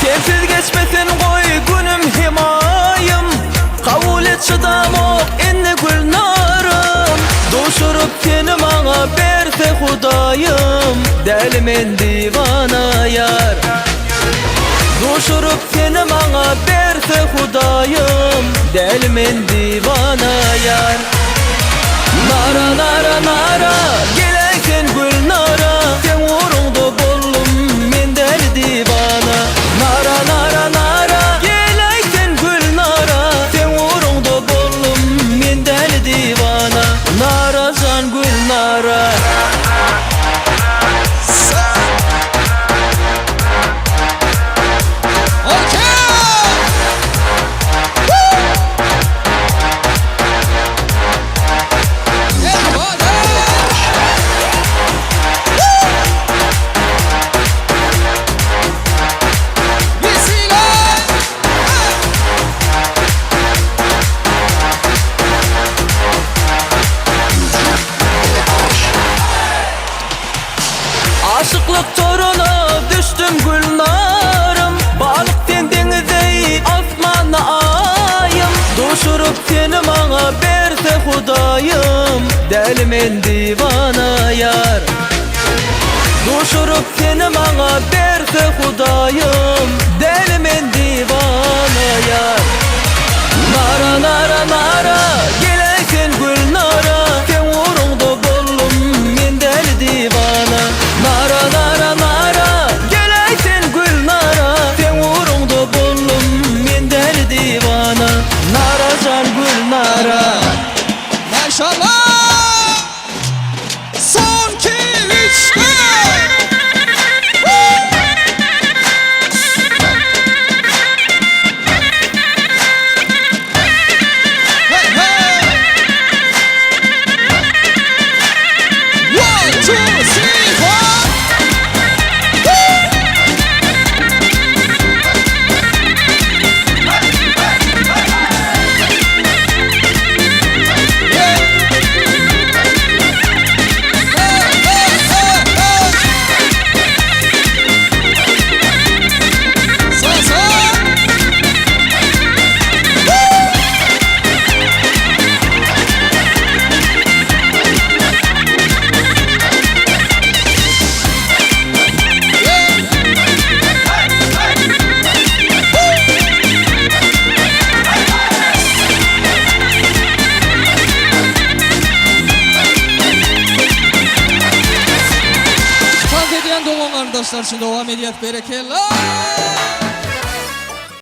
Sensiz geçmesin goý günüm hem aýym Kabul et çydamok indi Gülnarym Duşuryp seni maňa berse Hudaýym Däli men diwana ýar Duşuryp seni maňa berse Hudaýym Däli men diwana ýar Nara nara nara Geläý sen Gülnara Seň ugruňda boldum men däli diwana Nara nara nara Geläý sen Gülnara Seň ugruňda boldum men däli diwana Nara jan Gülnara. Aşyklyk toruna düşdüm Gülnarym Balyk sen deňiz-eý asmanda aýym Duşuryp seni maňa berse Hudaýym Däli men diwana ýar Duşuryp seni maňa berse Hudaýym Däli men diwana ýar Nara nara nara Geläý sen Gülnara Seň ugruňda boldum men däli diwana Nara nara nara Geläý sen Gülnara Seň ugruňda boldum men däli diwana Nara jan Gülnara. Maşallah! Son iki üç dört! Hey hey! One, two, three, four! Tans edýän dogan-garyndaşlar üçin dowam edýäs berekella!